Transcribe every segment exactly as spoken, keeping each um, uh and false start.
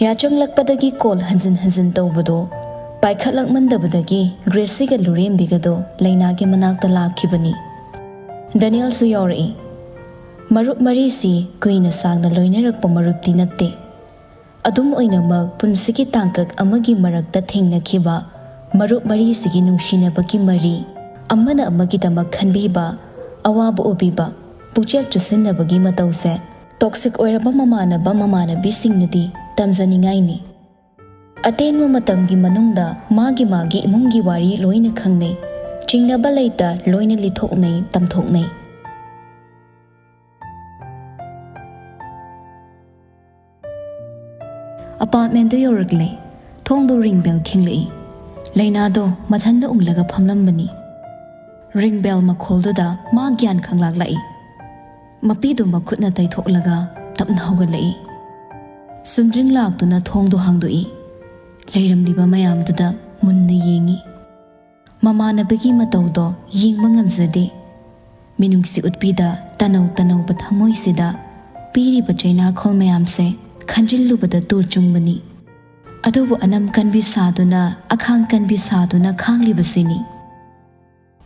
ꯌꯥꯆꯪꯂꯛꯄꯗꯒꯤ call ꯍꯟꯖꯤꯟ ꯍꯟꯖꯤꯟ ꯇꯧꯕꯗꯣ ꯄꯥꯏꯈꯠꯂꯛꯃꯟꯗꯕꯗꯒꯤ ꯒ꯭ꯔꯦꯁꯤꯒ ꯂꯨꯔꯦꯝꯕꯤꯒꯗꯣ ꯂꯩꯅꯥꯒꯤ ꯃꯅꯥꯛꯇ ꯂꯥꯛꯈꯤꯕꯅꯤ꯫ ꯗꯦꯅꯤꯌꯦꯜꯁꯨ ꯌꯥꯎꯔꯛꯏ꯫ ꯃꯔꯨꯞ ꯃꯔꯤꯁꯤ ꯀꯨꯏꯅ ꯁꯥꯡꯅ ꯂꯣꯏꯅꯔꯛꯄ ꯃꯔꯨꯞꯇꯤ ꯅꯠꯇꯦ꯫ ꯑꯗꯨꯝ ꯑꯣꯏꯅꯃꯛ, ꯄꯨꯟꯁꯤꯒꯤ ꯇꯥꯡꯀꯛ ꯑꯃꯒꯤ ꯃꯔꯛꯇ ꯊꯦꯡꯅꯈꯤꯕ ꯃꯔꯨꯞ ꯃꯔꯤꯁꯤꯒꯤ ꯅꯨꯡꯁꯤꯅꯕꯒꯤ ꯃꯔꯤ, ꯑꯃꯅ ꯑꯃꯒꯤꯗꯃꯛ ꯈꯟꯕꯤꯕ, ꯑꯋꯥꯕ ꯎꯕꯤꯕ, ꯄꯨꯛꯆꯦꯜ ꯆꯨꯁꯤꯟꯅꯕꯒꯤ ꯃꯇꯧꯁꯦ ꯇꯣꯛꯁꯤꯛ ꯑꯣꯏꯔꯕ ꯃꯃꯥꯟꯅꯕ ꯃꯃꯥꯟꯅꯕꯤꯁꯤꯡꯅꯗꯤ ꯇꯝꯖꯅꯤꯡꯉꯥꯏꯅꯤ꯫ ꯑꯇꯦꯟꯕ ꯃꯇꯝꯒꯤ ꯃꯅꯨꯡꯗ ꯃꯥꯒꯤ ꯃꯥꯒꯤ ꯏꯃꯨꯡꯒꯤ ꯋꯥꯔꯤ ꯂꯣꯏꯅ ꯈꯪꯅꯩ꯫ ꯆꯤꯡꯅꯕ ꯂꯩꯇ ꯂꯣꯏꯅ ꯂꯤꯊꯣꯛꯅꯩ, ꯇꯝꯊꯣꯛꯅꯩ꯫ ꯑꯄꯥꯔꯠꯃꯦꯟꯗꯨ ꯌꯧꯔꯛꯂꯦ꯫ ꯊꯣꯡꯗꯨ ꯔꯤꯡ ꯕꯦꯜ ꯈꯤꯡꯂꯛꯏ꯫ ꯂꯩꯅꯥꯗꯣ ꯃꯊꯟꯗ ꯎꯪꯂꯒ ꯐꯝꯂꯝꯕꯅꯤ꯫ ꯔꯤꯡ ꯕꯦꯜ ꯃꯈꯣꯜꯗꯨꯗ ꯃꯥ ꯒ꯭ꯌꯥꯟ ꯈꯪꯂꯥꯛꯂꯛꯏ꯫ ꯃꯄꯤꯗꯨ ꯃꯈꯨꯠꯅ ꯇꯩꯊꯣꯛꯂꯒ ꯇꯞꯅ ꯍꯧꯒꯠꯂꯛꯏ꯫ ꯁꯨꯝꯗ꯭ꯔꯤꯡ ꯂꯥꯛꯇꯨꯅ ꯊꯣꯡꯗꯨ ꯍꯥꯡꯗꯣꯛꯏ꯫ ꯂꯩꯔꯝꯂꯤꯕ ꯃꯌꯥꯝꯗꯨꯗ ꯃꯨꯟꯅ ꯌꯦꯡꯏ꯫ ꯃꯃꯥꯟꯅꯕꯒꯤ ꯃꯇꯧꯗꯣ ꯌꯦꯡꯕ ꯉꯝꯖꯗꯦ꯫ ꯃꯤꯅꯨꯡꯁꯤ ꯎꯠꯄꯤꯗ ꯇꯅꯧ ꯇꯅꯧꯕ ꯊꯃꯣꯏꯁꯤꯗ ꯄꯤꯔꯤꯕ ꯆꯩꯅꯥꯈꯣꯜ ꯃꯌꯥꯝꯁꯦ ꯈꯟꯖꯤꯜꯂꯨꯕꯗ ꯇꯨ ꯆꯨꯡꯕꯅꯤ꯫ ꯑꯗꯨꯕꯨ ꯑꯅꯝ ꯀꯟꯕꯤ ꯁꯥꯗꯨꯅ, ꯑꯈꯥꯡ ꯀꯟꯕꯤ ꯁꯥꯗꯨꯅ ꯈꯥꯡꯂꯤꯕꯁꯤꯅꯤ꯫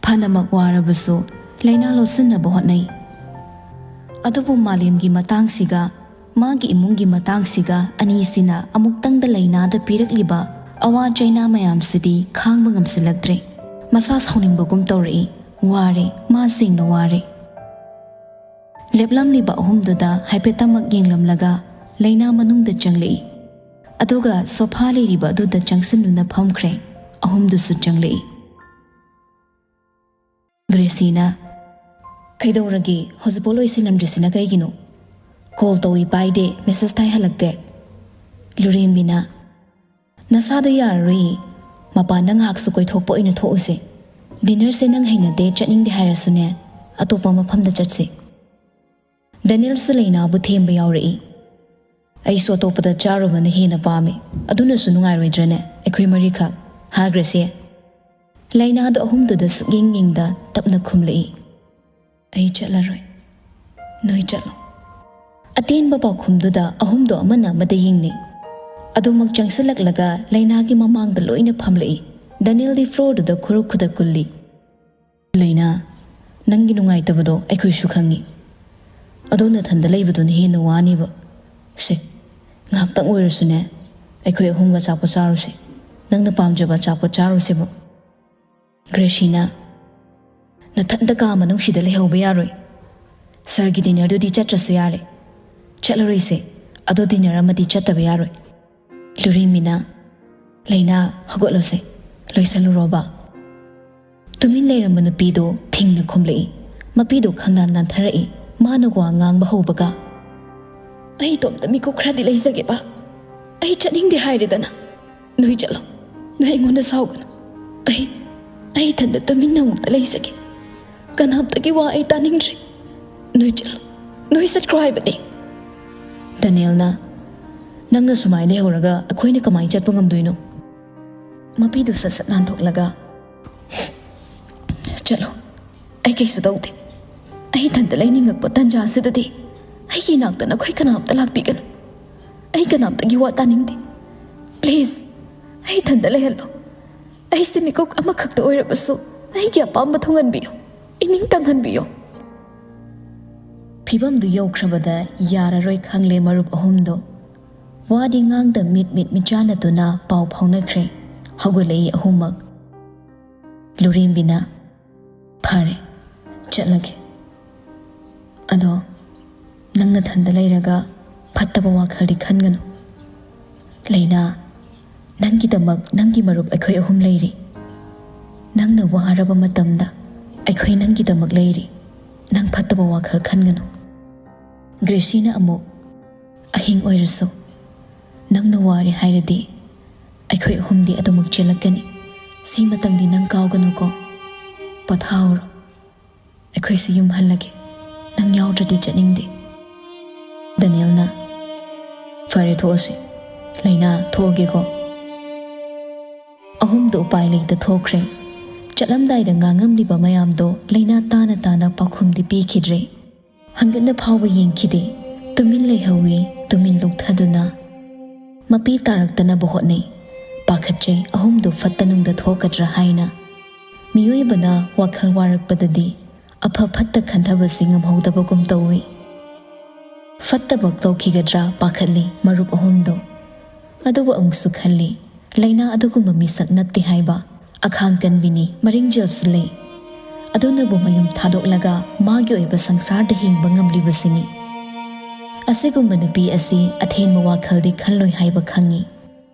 ꯐꯅꯃꯛ ꯋꯥꯔꯕꯁꯨ ꯂꯩꯅꯥ ꯂꯧꯁꯤꯟꯅꯕ ꯍꯣꯠꯅꯩ꯫ ꯑꯗꯨꯕꯨ ꯃꯥꯂꯦꯝꯒꯤ ꯃꯇꯥꯡꯁꯤꯒ, ꯃꯥꯒꯤ ꯏꯃꯨꯡꯒꯤ ꯃꯇꯥꯡꯁꯤꯒ ꯑꯅꯤꯁꯤꯅ ꯑꯃꯨꯛꯇꯪꯗ ꯂꯩꯅꯥꯗ ꯄꯤꯔꯛꯂꯤꯕ ꯑꯋꯥ ꯆꯩꯅꯥ ꯃꯌꯥꯝꯁꯤꯗꯤ ꯈꯥꯡꯕ ꯉꯝꯁꯤꯜꯂꯛꯇ꯭ꯔꯦ꯫ ꯃꯁꯥ ꯁꯥꯎꯅꯤꯡꯕꯒꯨꯝ ꯇꯧꯔꯛꯏ꯫ ꯋꯥꯔꯦ, ꯃꯥ ꯁꯦꯡꯅ ꯋꯥꯔꯦ꯫ ꯂꯦꯞꯂꯝꯂꯤꯕ ꯑꯍꯨꯝꯗꯨꯗ ꯍꯥꯏꯐꯦꯠꯇꯃꯛ ꯌꯦꯡꯂꯝꯂꯒ ꯂꯩꯅꯥ ꯃꯅꯨꯡꯗ ꯆꯪꯂꯛꯏ꯫ ꯑꯗꯨꯒ ꯁꯣꯐꯥ ꯂꯩꯔꯤꯕ ꯑꯗꯨꯗ ꯆꯪꯁꯤꯟꯗꯨꯅ ꯐꯝꯈ꯭ꯔꯦ꯫ ꯑꯍꯨꯝꯗꯨꯁꯨ ꯆꯪꯂꯛꯏ꯫ ꯒ꯭ꯔꯦꯁꯤꯅ, "ꯀꯩꯗꯧꯔꯒꯦ? ꯍꯧꯖꯤꯛꯐꯥꯎ ꯂꯣꯏꯁꯤꯜꯂꯝꯗ꯭ꯔꯤꯁꯤꯅ ꯀꯩꯒꯤꯅꯣ? ꯀꯣꯜ ꯇꯧꯏ ꯄꯥꯏꯗꯦ, ꯃꯦꯁꯦꯖ ꯊꯥꯏ ꯍꯜꯂꯛꯇꯦ꯫" ꯂꯨꯔꯦꯝꯕꯤꯅ, "ꯅꯁꯥꯗꯣ ꯌꯥꯔꯔꯣꯏꯌꯦ꯫ ꯃꯄꯥꯟꯗ ꯉꯥꯏꯍꯥꯛꯁꯨ ꯀꯣꯏꯊꯣꯛꯄ ꯑꯣꯏꯅ ꯊꯣꯛꯎꯁꯦ꯫ ꯗꯤꯅꯔꯁꯦ ꯅꯪ ꯍꯩꯅꯗꯦ, ꯆꯠꯅꯤꯡꯗꯦ ꯍꯥꯏꯔꯁꯨꯅꯦ, ꯑꯇꯣꯞꯄ ꯃꯐꯝꯗ ꯆꯠꯁꯦ꯫" ꯗꯦꯅꯤꯌꯦꯜꯁꯨ ꯂꯩꯅꯥꯕꯨ ꯊꯦꯝꯕ ꯌꯥꯎꯔꯛꯏ꯫ "ꯑꯩꯁꯨ ꯑꯇꯣꯞꯄꯗ ꯆꯥꯔꯨꯕꯅ ꯍꯦꯟꯅ ꯄꯥꯝꯃꯤ꯫ ꯑꯗꯨꯅꯁꯨ ꯅꯨꯡꯉꯥꯏꯔꯣꯏꯗ꯭ꯔꯅꯦ, ꯑꯩꯈꯣꯏ ꯃꯔꯤꯈꯛ?" ꯍꯥꯏꯈ꯭ꯔꯁꯦ꯫ ꯂꯩꯅꯥꯗꯣ ꯑꯍꯨꯝꯗꯨꯗ ꯁꯨꯛꯌꯦꯡ ꯌꯦꯡꯗ ꯇꯞꯅ ꯈꯨꯝꯂꯛꯏ, "ꯑꯩ ꯆꯠꯂꯔꯣꯏ, ꯅꯣꯏ ꯆꯠꯂꯣ꯫" ꯑꯇꯦꯟꯕ ꯄꯥꯎꯈꯨꯝꯗꯨꯗ ꯑꯍꯨꯝꯗꯣ ꯑꯃꯅ ꯑꯃꯗ ꯌꯦꯡꯅꯩ꯫ ꯑꯗꯨꯃꯛ ꯆꯪꯁꯤꯜꯂꯛꯂꯒ ꯂꯩꯅꯥꯒꯤ ꯃꯃꯥꯡꯗ ꯂꯣꯏꯅ ꯐꯝꯂꯛꯏ꯫ ꯗꯅꯤꯜꯗꯤ ꯐ꯭ꯂꯣꯔꯗꯨꯗ ꯈꯨꯔꯨ ꯈꯨꯗꯛ ꯀꯨꯜꯂꯤ꯫ "ꯂꯩꯅꯥ, ꯅꯪꯒꯤ ꯅꯨꯡꯉꯥꯏꯇꯕꯗꯣ ꯑꯩꯈꯣꯏꯁꯨ ꯈꯪꯉꯤ꯫ ꯑꯗꯣ ꯅꯊꯟꯗ ꯂꯩꯕꯗꯨꯅ ꯍꯦꯟꯅ ꯋꯥꯅꯤꯕ꯫ ꯁꯦ, ꯉꯥꯏꯍꯥꯛꯇꯪ ꯑꯣꯏꯔꯁꯨꯅꯦ, ꯑꯩꯈꯣꯏ ꯑꯍꯨꯝꯒ ꯑꯆꯥꯄꯣꯠ ꯆꯥꯔꯨꯁꯦ꯫ ꯅꯪꯅ ꯄꯥꯝꯖꯕ ꯑꯆꯥꯄꯣꯠ ꯆꯥꯔꯨꯁꯦꯕ꯫" ꯒ꯭ꯔꯦꯁꯤꯅ, "ꯅꯊꯟꯗ ꯀꯥ ꯃꯅꯨꯡꯁꯤꯗ ꯂꯩꯍꯧꯕ ꯌꯥꯔꯣꯏ꯫ ꯁꯥꯔꯒꯤ ꯗꯤꯅꯔꯗꯨꯗꯤ ꯆꯠꯇ꯭ꯔꯁꯨ ꯌꯥꯔꯦ꯫ ꯆꯠꯂꯔꯣꯏꯁꯦ, ꯑꯗꯣ ꯗꯤꯅꯔ ꯑꯃꯗꯤ ꯆꯠꯇꯕ ꯌꯥꯔꯣꯏ꯫" ꯂꯨꯔꯦꯝꯕꯤꯅ, "ꯂꯩꯅꯥ, ꯍꯧꯒꯠꯂꯣꯁꯦ, ꯂꯣꯏꯁꯜꯂꯨꯔꯣꯕ꯫" ꯇꯨꯃꯤꯟ ꯂꯩꯔꯝꯕ ꯅꯨꯄꯤꯗꯣ ꯐꯤꯡꯅ ꯈꯨꯝꯂꯛꯏ꯫ ꯃꯄꯤꯗꯣ ꯈꯪꯅꯥꯟ ꯅꯥꯟꯊꯔꯛꯏ꯫ ꯃꯥꯅ ꯋꯥ ꯉꯥꯡꯕ ꯍꯧꯕꯒ, "ꯑꯩ ꯏꯇꯣꯝꯇ ꯃꯤꯀꯨꯞ ꯈꯔꯗꯤ ꯂꯩꯖꯒꯦꯕ꯫ ꯑꯩ ꯆꯠꯅꯤꯡꯗꯦ ꯍꯥꯏꯔꯦꯗꯅ꯫ ꯅꯣꯏ ꯆꯠꯂꯣ꯫ ꯅꯣꯏ ꯑꯩꯉꯣꯟꯗ ꯁꯥꯎꯒꯅꯨ꯫ ꯑꯩ, ꯑꯩ ꯏꯊꯟꯗ ꯇꯨꯃꯤꯟꯅ ꯑꯃꯨꯛꯇ ꯂꯩꯖꯒꯦ꯫ ꯀꯅꯥꯝꯇꯒꯤ ꯋꯥ ꯑꯩ ꯇꯥꯅꯤꯡꯗ꯭ꯔꯦ꯫ ꯅꯣꯏ ꯆꯠꯂꯣ꯫ ꯅꯣꯏ ꯆꯠꯈ꯭ꯔꯣ ꯍꯥꯏꯕꯅꯦ꯫" ꯗꯅꯤꯌꯦꯜꯅ, "ꯅꯪꯅ ꯁꯨꯃꯥꯏꯅ ꯂꯩꯍꯧꯔꯒ ꯑꯩꯈꯣꯏꯅ ꯀꯃꯥꯏꯅ ꯆꯠꯄ ꯉꯝꯗꯣꯏꯅꯣ?" ꯃꯄꯤꯗꯨ ꯁꯠ ꯁꯠ ꯅꯥꯟꯊꯣꯛꯂꯒ, "ꯆꯠꯂꯣ, ꯑꯩ ꯀꯩꯁꯨ ꯇꯧꯗꯦ꯫ ꯑꯩ ꯏꯊꯟꯇ ꯂꯩꯅꯤꯡꯉꯛꯄ ꯇꯟꯖꯥꯁꯤꯗꯗꯤ ꯑꯩꯒꯤ ꯏꯅꯥꯛꯇ ꯅꯈꯣꯏ ꯀꯅꯥꯝꯇ ꯂꯥꯛꯄꯤꯒꯅꯨ꯫ ꯑꯩ ꯀꯅꯥꯝꯇꯒꯤ ꯋꯥ ꯇꯥꯅꯤꯡꯗꯦ꯫ ꯄ꯭ꯂꯤꯖ, ꯑꯩ ꯏꯊꯟꯇ ꯂꯩꯍꯜꯂꯣ꯫ ꯑꯩꯁꯦ ꯃꯤꯀꯨꯞ ꯑꯃꯈꯛꯇ ꯑꯣꯏꯔꯕꯁꯨ ꯑꯩꯒꯤ ꯑꯄꯥꯝꯕ ꯊꯨꯡꯍꯟꯕꯤꯌꯨ, ꯏꯅꯤꯡ ꯇꯝꯍꯟꯕꯤꯌꯨ꯫" ꯐꯤꯕꯝꯗꯨ ꯌꯧꯈ꯭ꯔꯕꯗ ꯌꯥꯔꯔꯣꯏ ꯈꯪꯂꯦ ꯃꯔꯨꯞ ꯑꯍꯨꯝꯗꯣ꯫ ꯋꯥꯗꯤ ꯉꯥꯡꯗ ꯃꯤꯠ ꯃꯤꯠ ꯃꯤꯆꯥꯟꯅꯗꯨꯅ ꯄꯥꯎ ꯐꯥꯎꯅꯈ꯭ꯔꯦ꯫ ꯍꯧꯒꯠꯂꯛꯏ ꯑꯍꯨꯝꯃꯛ꯫ ꯂꯨꯔꯦꯝꯕꯤꯅ, "ꯐꯔꯦ, ꯆꯠꯂꯒꯦ꯫ ꯑꯗꯣ ꯅꯪ ꯅꯊꯟꯗ ꯂꯩꯔꯒ ꯐꯠꯇꯕ ꯋꯥꯈꯜꯗꯤ ꯈꯟꯒꯅꯨ꯫ ꯂꯩꯅꯥ, ꯅꯪꯒꯤꯗꯃꯛ ꯅꯪꯒꯤ ꯃꯔꯨꯞ ꯑꯩꯈꯣꯏ ꯑꯍꯨꯝ ꯂꯩꯔꯤ꯫ ꯅꯪꯅ ꯋꯥꯔꯕ ꯃꯇꯝꯗ ꯑꯩꯈꯣꯏ ꯅꯪꯒꯤꯗꯃꯛ ꯂꯩꯔꯤ꯫ ꯅꯪ ꯐꯠꯇꯕ ꯋꯥꯈꯜ ꯈꯟꯒꯅꯨ꯫" ꯒ꯭ꯔꯦꯁꯤꯅ ꯑꯃꯨꯛ, "ꯑꯍꯤꯡ ꯑꯣꯏꯔꯁꯨ ꯅꯪꯅ ꯋꯥꯔꯦ ꯍꯥꯏꯔꯗꯤ ꯑꯩꯈꯣꯏ ꯑꯍꯨꯝꯗꯤ ꯑꯗꯨꯃꯛ ꯆꯦꯜꯂꯛꯀꯅꯤ꯫ ꯁꯤꯃꯇꯪꯗꯤ ꯅꯪ ꯀꯥꯎꯒꯅꯨꯀꯣ꯫ ꯄꯣꯊꯥꯍꯧꯔꯣ꯫ ꯑꯩꯈꯣꯏꯁꯨ ꯌꯨꯝ ꯍꯜꯂꯒꯦ꯫ ꯅꯪ ꯌꯥꯎꯗ꯭ꯔꯗꯤ ꯆꯠꯅꯤꯡꯗꯦ꯫" ꯗꯅꯤꯌꯦꯜꯅ, "ꯐꯔꯦ, ꯊꯣꯛꯑꯁꯤ꯫ ꯂꯩꯅꯥ, ꯊꯣꯛꯑꯒꯦꯀꯣ꯫" ꯑꯍꯨꯝꯗꯣ ꯎꯄꯥꯏ ꯂꯩꯇ ꯊꯣꯛꯈ꯭ꯔꯦ꯫ ꯆꯠꯂꯝꯗꯥꯏꯗ ꯉꯥꯡꯉꯝꯂꯤꯕ ꯃꯌꯥꯝꯗꯣ ꯂꯩꯅꯥ ꯇꯥꯅ ꯇꯥꯅ ꯄꯥꯎꯈꯨꯝꯗꯤ ꯄꯤꯈꯤꯗ꯭ꯔꯦ꯫ ꯍꯪꯒꯠꯅ ꯐꯥꯎꯕ ꯌꯦꯡꯈꯤꯗꯦ꯫ ꯇꯨꯃꯤꯟ ꯂꯩꯍꯧꯏ, ꯇꯨꯃꯤꯟ ꯂꯨꯞꯊꯗꯨꯅ꯫ ꯃꯄꯤ ꯇꯥꯔꯛꯇꯅꯕ ꯍꯣꯠꯅꯩ꯫ ꯄꯥꯈꯠꯆꯩ ꯑꯍꯨꯝꯗꯨ ꯐꯠꯇ ꯅꯨꯡꯗ ꯊꯣꯛꯀꯗ꯭ꯔꯥ ꯍꯥꯏꯅ꯫ ꯃꯤꯑꯣꯏꯕꯅ ꯋꯥꯈꯜ ꯋꯥꯔꯛꯄꯗꯗꯤ ꯑꯐ ꯐꯠꯇ ꯈꯟꯊꯕꯁꯤ ꯉꯝꯍꯧꯗꯕꯒꯨꯝ ꯇꯧꯏ꯫ ꯐꯠꯇꯕ ꯇꯧꯈꯤꯒꯗ꯭ꯔꯥ ꯄꯥꯈꯠꯂꯤ ꯃꯔꯨꯞ ꯑꯍꯨꯝꯗꯣ꯫ ꯑꯗꯨꯕꯨ ꯑꯃꯨꯛꯁꯨ ꯈꯜꯂꯤ, ꯂꯩꯅꯥ ꯑꯗꯨꯒꯨꯝꯕ ꯃꯤꯁꯛ ꯅꯠꯇꯦ ꯍꯥꯏꯕ꯫ ꯑꯈꯥꯡ ꯀꯟꯕꯤꯅꯤ, ꯃꯔꯤꯡꯖꯦꯜꯁꯨ ꯂꯩ꯫ ꯑꯗꯨꯅꯕꯨ ꯃꯌꯨꯝ ꯊꯥꯗꯣꯛꯂꯒ ꯃꯥꯒꯤ ꯑꯣꯏꯕ ꯁꯪꯁꯥꯔꯗ ꯍꯤꯡꯕ ꯉꯝꯂꯤꯕꯁꯤꯅꯤ꯫ ꯑꯁꯤꯒꯨꯝꯕ ꯅꯨꯄꯤ ꯑꯁꯤ ꯑꯊꯦꯟꯕ ꯋꯥꯈꯜꯗꯤ ꯈꯜꯂꯣꯏ ꯍꯥꯏꯕ ꯈꯪꯏ꯫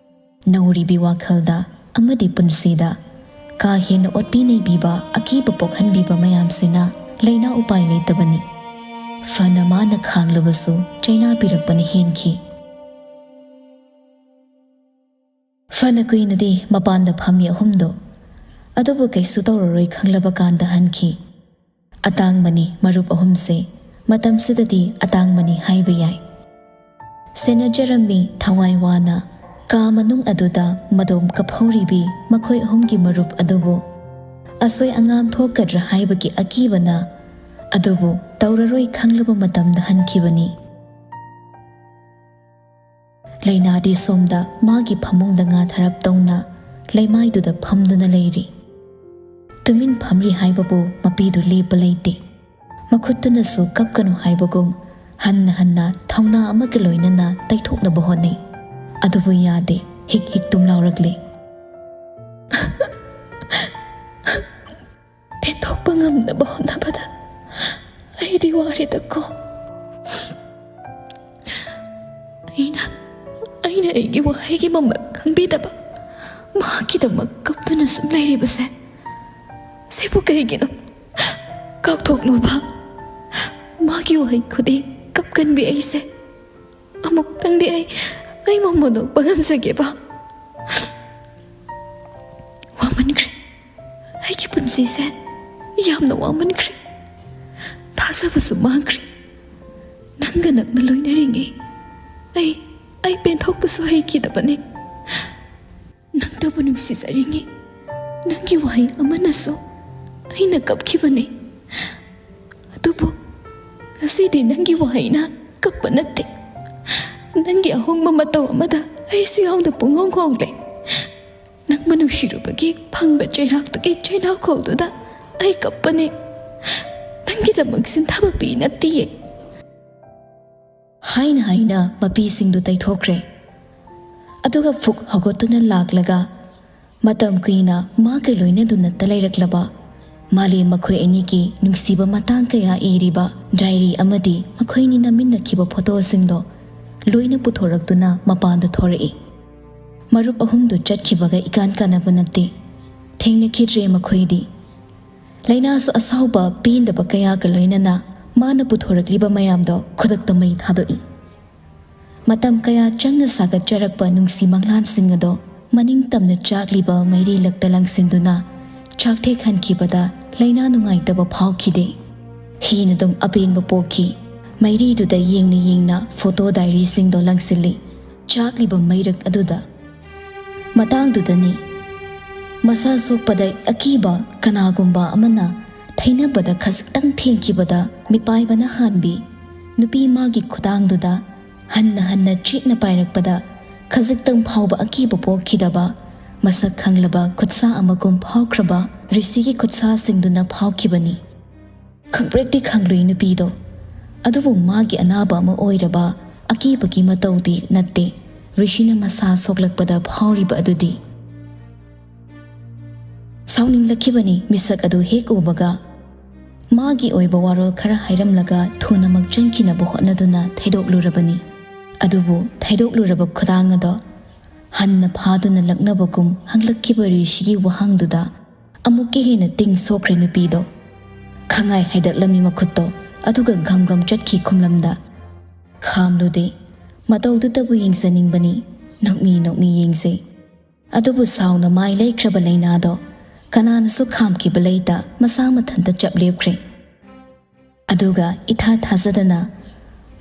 ꯅꯧꯔꯤꯕꯤ ꯋꯥꯈꯜꯗ ꯑꯃꯗꯤ ꯄꯨꯟꯁꯤꯗ ꯀꯥ ꯍꯦꯟꯅ ꯑꯣꯠꯄꯤ ꯅꯩꯕꯤꯕ, ꯑꯀꯤꯕ ꯄꯣꯛꯍꯟꯕꯤꯕ ꯃꯌꯥꯝꯁꯤꯅ ꯂꯩꯅꯥ ꯎꯄꯥꯏ ꯂꯩꯇꯕꯅꯤ꯫ ꯐꯅ ꯃꯥꯅ ꯈꯥꯡꯂꯕꯁꯨ ꯆꯩꯅꯥ ꯄꯤꯔꯛꯄꯅ ꯍꯦꯟꯈꯤ꯫ ꯐꯅ ꯀꯨꯏꯅꯗꯤ ꯃꯄꯥꯟꯗ ꯐꯝꯃꯤ ꯑꯍꯨꯝꯗꯣ, ꯑꯗꯨꯕꯨ ꯀꯩꯁꯨ ꯇꯧꯔꯔꯣꯏ ꯈꯪꯂꯕ ꯀꯥꯟꯗ ꯍꯟꯈꯤ꯫ ꯑꯇꯥꯡꯕꯅꯤ ꯃꯔꯨꯞ ꯑꯍꯨꯝꯁꯦ, ꯃꯇꯝꯁꯤꯗꯗꯤ ꯑꯇꯥꯡꯕꯅꯤ ꯍꯥꯏꯕ ꯌꯥꯏ꯫ ꯁꯦꯟꯅꯖꯔꯝꯃꯤ ꯊꯋꯥꯏ ꯋꯥꯅ꯫ ꯀꯥ ꯃꯅꯨꯡ ꯑꯗꯨꯗ ꯃꯗꯣꯝ ꯀꯞꯍꯧꯔꯤꯕꯤ ꯃꯈꯣꯏ ꯑꯍꯨꯝꯒꯤ ꯃꯔꯨꯞ ꯑꯗꯨꯕꯨ ꯑꯁꯣꯏ ꯑꯉꯥꯝ ꯊꯣꯛꯀꯗ꯭ꯔꯥ ꯍꯥꯏꯕꯒꯤ ꯑꯀꯤꯕꯅ, ꯑꯗꯨꯕꯨ ꯇꯧꯔꯔꯣꯏ ꯈꯪꯂꯕ ꯃꯇꯝꯗ ꯍꯟꯈꯤꯕꯅꯤ꯫ ꯂꯩꯅꯥꯗꯤ ꯁꯣꯝꯗ ꯃꯥꯒꯤ ꯐꯃꯨꯡꯗ ꯉꯥ ꯊꯔꯞ ꯇꯧꯅ ꯂꯩꯃꯥꯏꯗꯨꯗ ꯐꯝꯗꯨꯅ ꯂꯩꯔꯤ꯫ ꯇꯨꯃꯤꯟ ꯐꯝꯂꯤ ꯍꯥꯏꯕꯕꯨ ꯃꯄꯤꯗꯨ ꯂꯦꯞꯄ ꯂꯩꯇꯦ꯫ ꯃꯈꯨꯠꯇꯨꯅꯁꯨ ꯀꯞꯀꯅꯨ ꯍꯥꯏꯕꯒꯨꯝ ꯍꯟꯅ ꯍꯟꯅ ꯊꯧꯅꯥ ꯑꯃꯒ ꯂꯣꯏꯅꯅ ꯇꯩꯊꯣꯛꯅꯕ ꯍꯣꯠꯅꯩ꯫ ꯑꯗꯨꯕꯨ ꯌꯥꯗꯦ, ꯍꯤꯛ ꯍꯤꯛ ꯇꯨꯝ ꯂꯥꯎꯔꯛꯂꯦ꯫ ꯄꯦꯟꯊꯣꯛꯄ ꯉꯝꯅꯕ ꯍꯣꯠꯅꯕꯗ ꯑꯩꯗꯤ ꯋꯥꯔꯦꯗꯀꯣ꯫ ꯑꯩꯅ, ꯑꯩꯅ ꯑꯩꯒꯤ ꯋꯥꯍꯩꯒꯤ ꯃꯃꯜ ꯈꯪꯕꯤꯗꯕ, ꯃꯍꯥꯛꯀꯤꯗꯃꯛ ꯀꯞꯇꯨꯅ ꯁꯨꯝ ꯂꯩꯔꯤꯕꯁꯦ, ꯁꯤꯕꯨ ꯀꯩꯒꯤꯅꯣ? ꯀꯥꯎꯊꯣꯛꯂꯣꯕ꯫ ꯃꯥꯒꯤ ꯋꯥꯍꯩ ꯈꯨꯗꯤꯡ ꯀꯞꯀꯟꯕꯤ ꯑꯩꯁꯦ꯫ ꯑꯃꯨꯛꯇꯪꯗꯤ ꯑꯩ, ꯑꯩ ꯃꯃꯣꯟ ꯑꯣꯛꯄ ꯉꯝꯖꯒꯦꯕ꯫ ꯋꯥꯃꯟꯈ꯭ꯔꯦ꯫ ꯑꯩꯒꯤ ꯄꯨꯟꯁꯤꯁꯦ ꯌꯥꯝꯅ ꯋꯥꯃꯟꯈ꯭ꯔꯦ꯫ ꯊꯥꯖꯕꯁꯨ ꯃꯥꯡꯈ꯭ꯔꯦ꯫ ꯅꯪꯒ ꯅꯛꯅ ꯂꯣꯏꯅꯔꯤꯉꯩ ꯑꯩ, ꯑꯩ ꯄꯦꯟꯊꯣꯛꯄꯁꯨ ꯍꯩꯈꯤꯗꯕꯅꯤ꯫ ꯅꯪꯇꯕꯨ ꯅꯨꯡꯁꯤꯖꯔꯤꯉꯩ ꯅꯪꯒꯤ ꯋꯥꯍꯩ ꯑꯃꯅꯁꯨ ꯑꯩꯅ ꯀꯞꯈꯤꯕꯅꯤ꯫ ꯑꯗꯨꯕꯨ ꯉꯁꯤꯗꯤ ꯅꯪꯒꯤ ꯋꯥꯍꯩꯅ ꯀꯞꯄ ꯅꯠꯇꯦ꯫ ꯅꯪꯒꯤ ꯑꯍꯣꯡꯕ ꯃꯇꯧ ꯑꯃꯗ ꯑꯩꯁꯨ ꯌꯥꯎꯅ ꯄꯨꯡꯍꯣꯡ ꯍꯣꯡꯂꯦ꯫ ꯅꯪꯕꯨ ꯅꯨꯡꯁꯤꯔꯨꯕꯒꯤ ꯐꯪꯕ ꯆꯩꯔꯥꯛꯇꯨꯒꯤ ꯆꯩꯅꯥꯈꯣꯜꯗꯨꯗ ꯑꯩ ꯀꯞꯄꯅꯦ꯫ ꯅꯪꯒꯤꯗꯃꯛ ꯁꯤꯟꯊꯕ ꯄꯤ ꯅꯠꯇꯤꯌꯦ꯫ ꯍꯥꯏꯅ ꯍꯥꯏꯅ ꯃꯄꯤꯁꯤꯡꯗꯨ ꯇꯩꯊꯣꯛꯈ꯭ꯔꯦ꯫ ꯑꯗꯨꯒ ꯐꯨꯛ ꯍꯧꯒꯠꯇꯨꯅ ꯂꯥꯛꯂꯒ ꯃꯇꯝ ꯀꯨꯏꯅ ꯃꯥꯒ ꯂꯣꯏꯅꯗꯨꯅꯇ ꯂꯩꯔꯛꯂꯕ ꯃꯥꯂꯦꯝ ꯃꯈꯣꯏ ꯑꯅꯤꯒꯤ ꯅꯨꯡꯁꯤꯕ ꯃꯇꯥꯡ ꯀꯌꯥ ꯏꯔꯤꯕ ꯗꯥꯏꯔꯤ ꯑꯃꯗꯤ ꯃꯈꯣꯏꯅꯤ ꯅꯝꯃꯤꯟꯅꯈꯤꯕ ꯐꯣꯇꯣꯁꯤꯡꯗꯣ ꯂꯣꯏꯅ ꯄꯨꯊꯣꯔꯛꯇꯨꯅ ꯃꯄꯥꯟꯗ ꯊꯣꯔꯛꯏ꯫ ꯃꯔꯨꯞ ꯑꯍꯨꯝꯗꯨ ꯆꯠꯈꯤꯕꯒ ꯏꯀꯥꯟ ꯀꯥꯟꯅꯕ ꯅꯠꯇꯦ꯫ ꯊꯦꯡꯅꯈꯤꯗ꯭ꯔꯦ ꯃꯈꯣꯏꯗꯤ꯫ ꯂꯥꯏꯅꯥꯁꯨ ꯑꯁꯥꯎꯕ ꯄꯦꯟꯗꯕ ꯀꯌꯥꯒ ꯂꯣꯏꯅꯅ ꯃꯥꯅ ꯄꯨꯊꯣꯔꯛꯂꯤꯕ ꯃꯌꯥꯝꯗꯣ ꯈꯨꯗꯛꯇ ꯃꯩ ꯊꯥꯗꯣꯛꯏ꯫ ꯃꯇꯝ ꯀꯌꯥ ꯆꯪꯅ ꯁꯥꯒꯠꯆꯔꯛꯄ ꯅꯨꯡꯁꯤ ꯃꯪꯂꯥꯟꯁꯤꯡ ꯑꯗꯣ ꯃꯅꯤꯡ ꯇꯝꯅ ꯆꯥꯛꯂꯤꯕ ꯃꯩꯔꯤ ꯂꯛꯇ ꯂꯪꯁꯤꯟꯗꯨꯅ ꯆꯥꯛꯊꯦꯛꯍꯟꯈꯤꯕꯗ ꯂꯥꯏꯅꯥ ꯅꯨꯡꯉꯥꯏꯇꯕ ꯐꯥꯎꯈꯤꯗꯦ꯫ ꯍꯦꯟꯅ ꯑꯗꯨꯝ ꯑꯄꯦꯟꯕ ꯄꯣꯛꯈꯤ꯫ ꯃꯩꯔꯤꯗꯨꯗ ꯌꯦꯡꯅ ꯌꯦꯡꯅ ꯐꯣꯇꯣ ꯗꯥꯏꯔꯤꯁꯤꯡꯗꯣ ꯂꯪꯁꯤꯜꯂꯤ꯫ ꯆꯥꯛꯂꯤꯕ ꯃꯩꯔꯛ ꯑꯗꯨꯗ꯫ ꯃꯇꯥꯡꯗꯨꯗꯅꯤ ꯃꯁꯥ ꯁꯣꯛꯄꯗ ꯑꯀꯤꯕ ꯀꯅꯥꯒꯨꯝꯕ ꯑꯃꯅ ꯊꯩꯅꯕꯗ ꯈꯖꯤꯛꯇꯪ ꯊꯦꯡꯈꯤꯕꯗ ꯃꯤꯄꯥꯏꯕꯅ ꯍꯥꯟꯕꯤ ꯅꯨꯄꯤ ꯃꯥꯒꯤ ꯈꯨꯗꯥꯡꯗꯨꯗ ꯍꯟꯅ ꯍꯟꯅ ꯆꯦꯠꯅ ꯄꯥꯏꯔꯛꯄꯗ ꯈꯖꯤꯛꯇꯪ ꯐꯥꯎꯕ ꯑꯀꯤꯕ ꯄꯣꯛꯈꯤꯗꯕ ꯃꯁꯛ ꯈꯪꯂꯕ ꯈꯨꯠꯁꯥ ꯑꯃꯒꯨꯝ ꯐꯥꯎꯈ꯭ꯔꯕ ꯔꯤꯁꯤꯒꯤ ꯈꯨꯠꯁꯥꯁꯤꯡꯗꯨꯅ ꯐꯥꯎꯈꯤꯕꯅꯤ꯫ ꯈꯪꯄ꯭ꯔꯦꯛꯇꯤ ꯈꯪꯂꯨꯏ ꯅꯨꯄꯤꯗꯣ꯫ ꯑꯗꯨꯕꯨ ꯃꯥꯒꯤ ꯑꯅꯥꯕ ꯑꯃ ꯑꯣꯏꯔꯕ ꯑꯀꯤꯕꯒꯤ ꯃꯇꯧꯗꯤ ꯅꯠꯇꯦ ꯔꯤꯁꯤꯅ ꯃꯁꯥ ꯁꯣꯛꯂꯛꯄꯗ ꯐꯥꯎꯔꯤꯕ ꯑꯗꯨꯗꯤ꯫ ꯁꯥꯎꯅꯤꯡꯂꯛꯈꯤꯕꯅꯤ ꯃꯤꯁꯛ ꯑꯗꯨ ꯍꯦꯛ ꯎꯕꯒ꯫ ꯃꯥꯒꯤ ꯑꯣꯏꯕ ꯋꯥꯔꯣꯜ ꯈꯔ ꯍꯥꯏꯔꯝꯂꯒ ꯊꯨꯅꯃꯛ ꯆꯪꯈꯤꯅꯕ ꯍꯣꯠꯅꯗꯨꯅ ꯊꯩꯗꯣꯛꯂꯨꯔꯕꯅꯤ꯫ ꯑꯗꯨꯕꯨ ꯊꯩꯗꯣꯛꯂꯨꯔꯕ ꯈꯨꯗꯥꯡ ꯑꯗꯣ ꯍꯟꯅ ꯐꯥꯗꯨꯅ ꯂꯛꯅꯕꯒꯨꯝ ꯍꯪꯂꯛꯈꯤꯕ ꯔꯤꯁꯤꯒꯤ ꯋꯥꯍꯪꯗꯨꯗ ꯑꯃꯨꯛꯀ ꯍꯦꯟꯅ ꯇꯤꯡ ꯁꯣꯛꯈ꯭ꯔꯦ ꯅꯨꯄꯤꯗꯣ꯫ ꯈꯪꯉꯥꯏ ꯍꯥꯏꯗꯠꯂꯝꯃꯤ ꯃꯈꯨꯠꯇꯣ, ꯑꯗꯨꯒ ꯘꯝ ꯘꯝ ꯆꯠꯈꯤ ꯈꯨꯝꯂꯝꯗ꯫ ꯈꯥꯝꯂꯨꯗꯦ꯫ ꯃꯇꯧꯗꯨꯇꯕꯨ ꯌꯦꯡꯖꯅꯤꯡꯕꯅꯤ꯫ ꯅꯣꯛꯃꯤ ꯅꯣꯛꯃꯤ ꯌꯦꯡꯖꯩ꯫ ꯑꯗꯨꯕꯨ ꯁꯥꯎꯅ ꯃꯥꯏ ꯂꯩꯈ꯭ꯔꯕ ꯂꯥꯏꯅꯥꯗꯣ ꯀꯅꯥꯅꯁꯨ ꯈꯥꯝꯈꯤꯕ ꯂꯩꯇ ꯃꯁꯥ ꯃꯊꯟꯇ ꯆꯞ ꯂꯦꯞꯈ꯭ꯔꯦ꯫ ꯑꯗꯨꯒ ꯏꯊꯥ ꯊꯥꯖꯗꯅ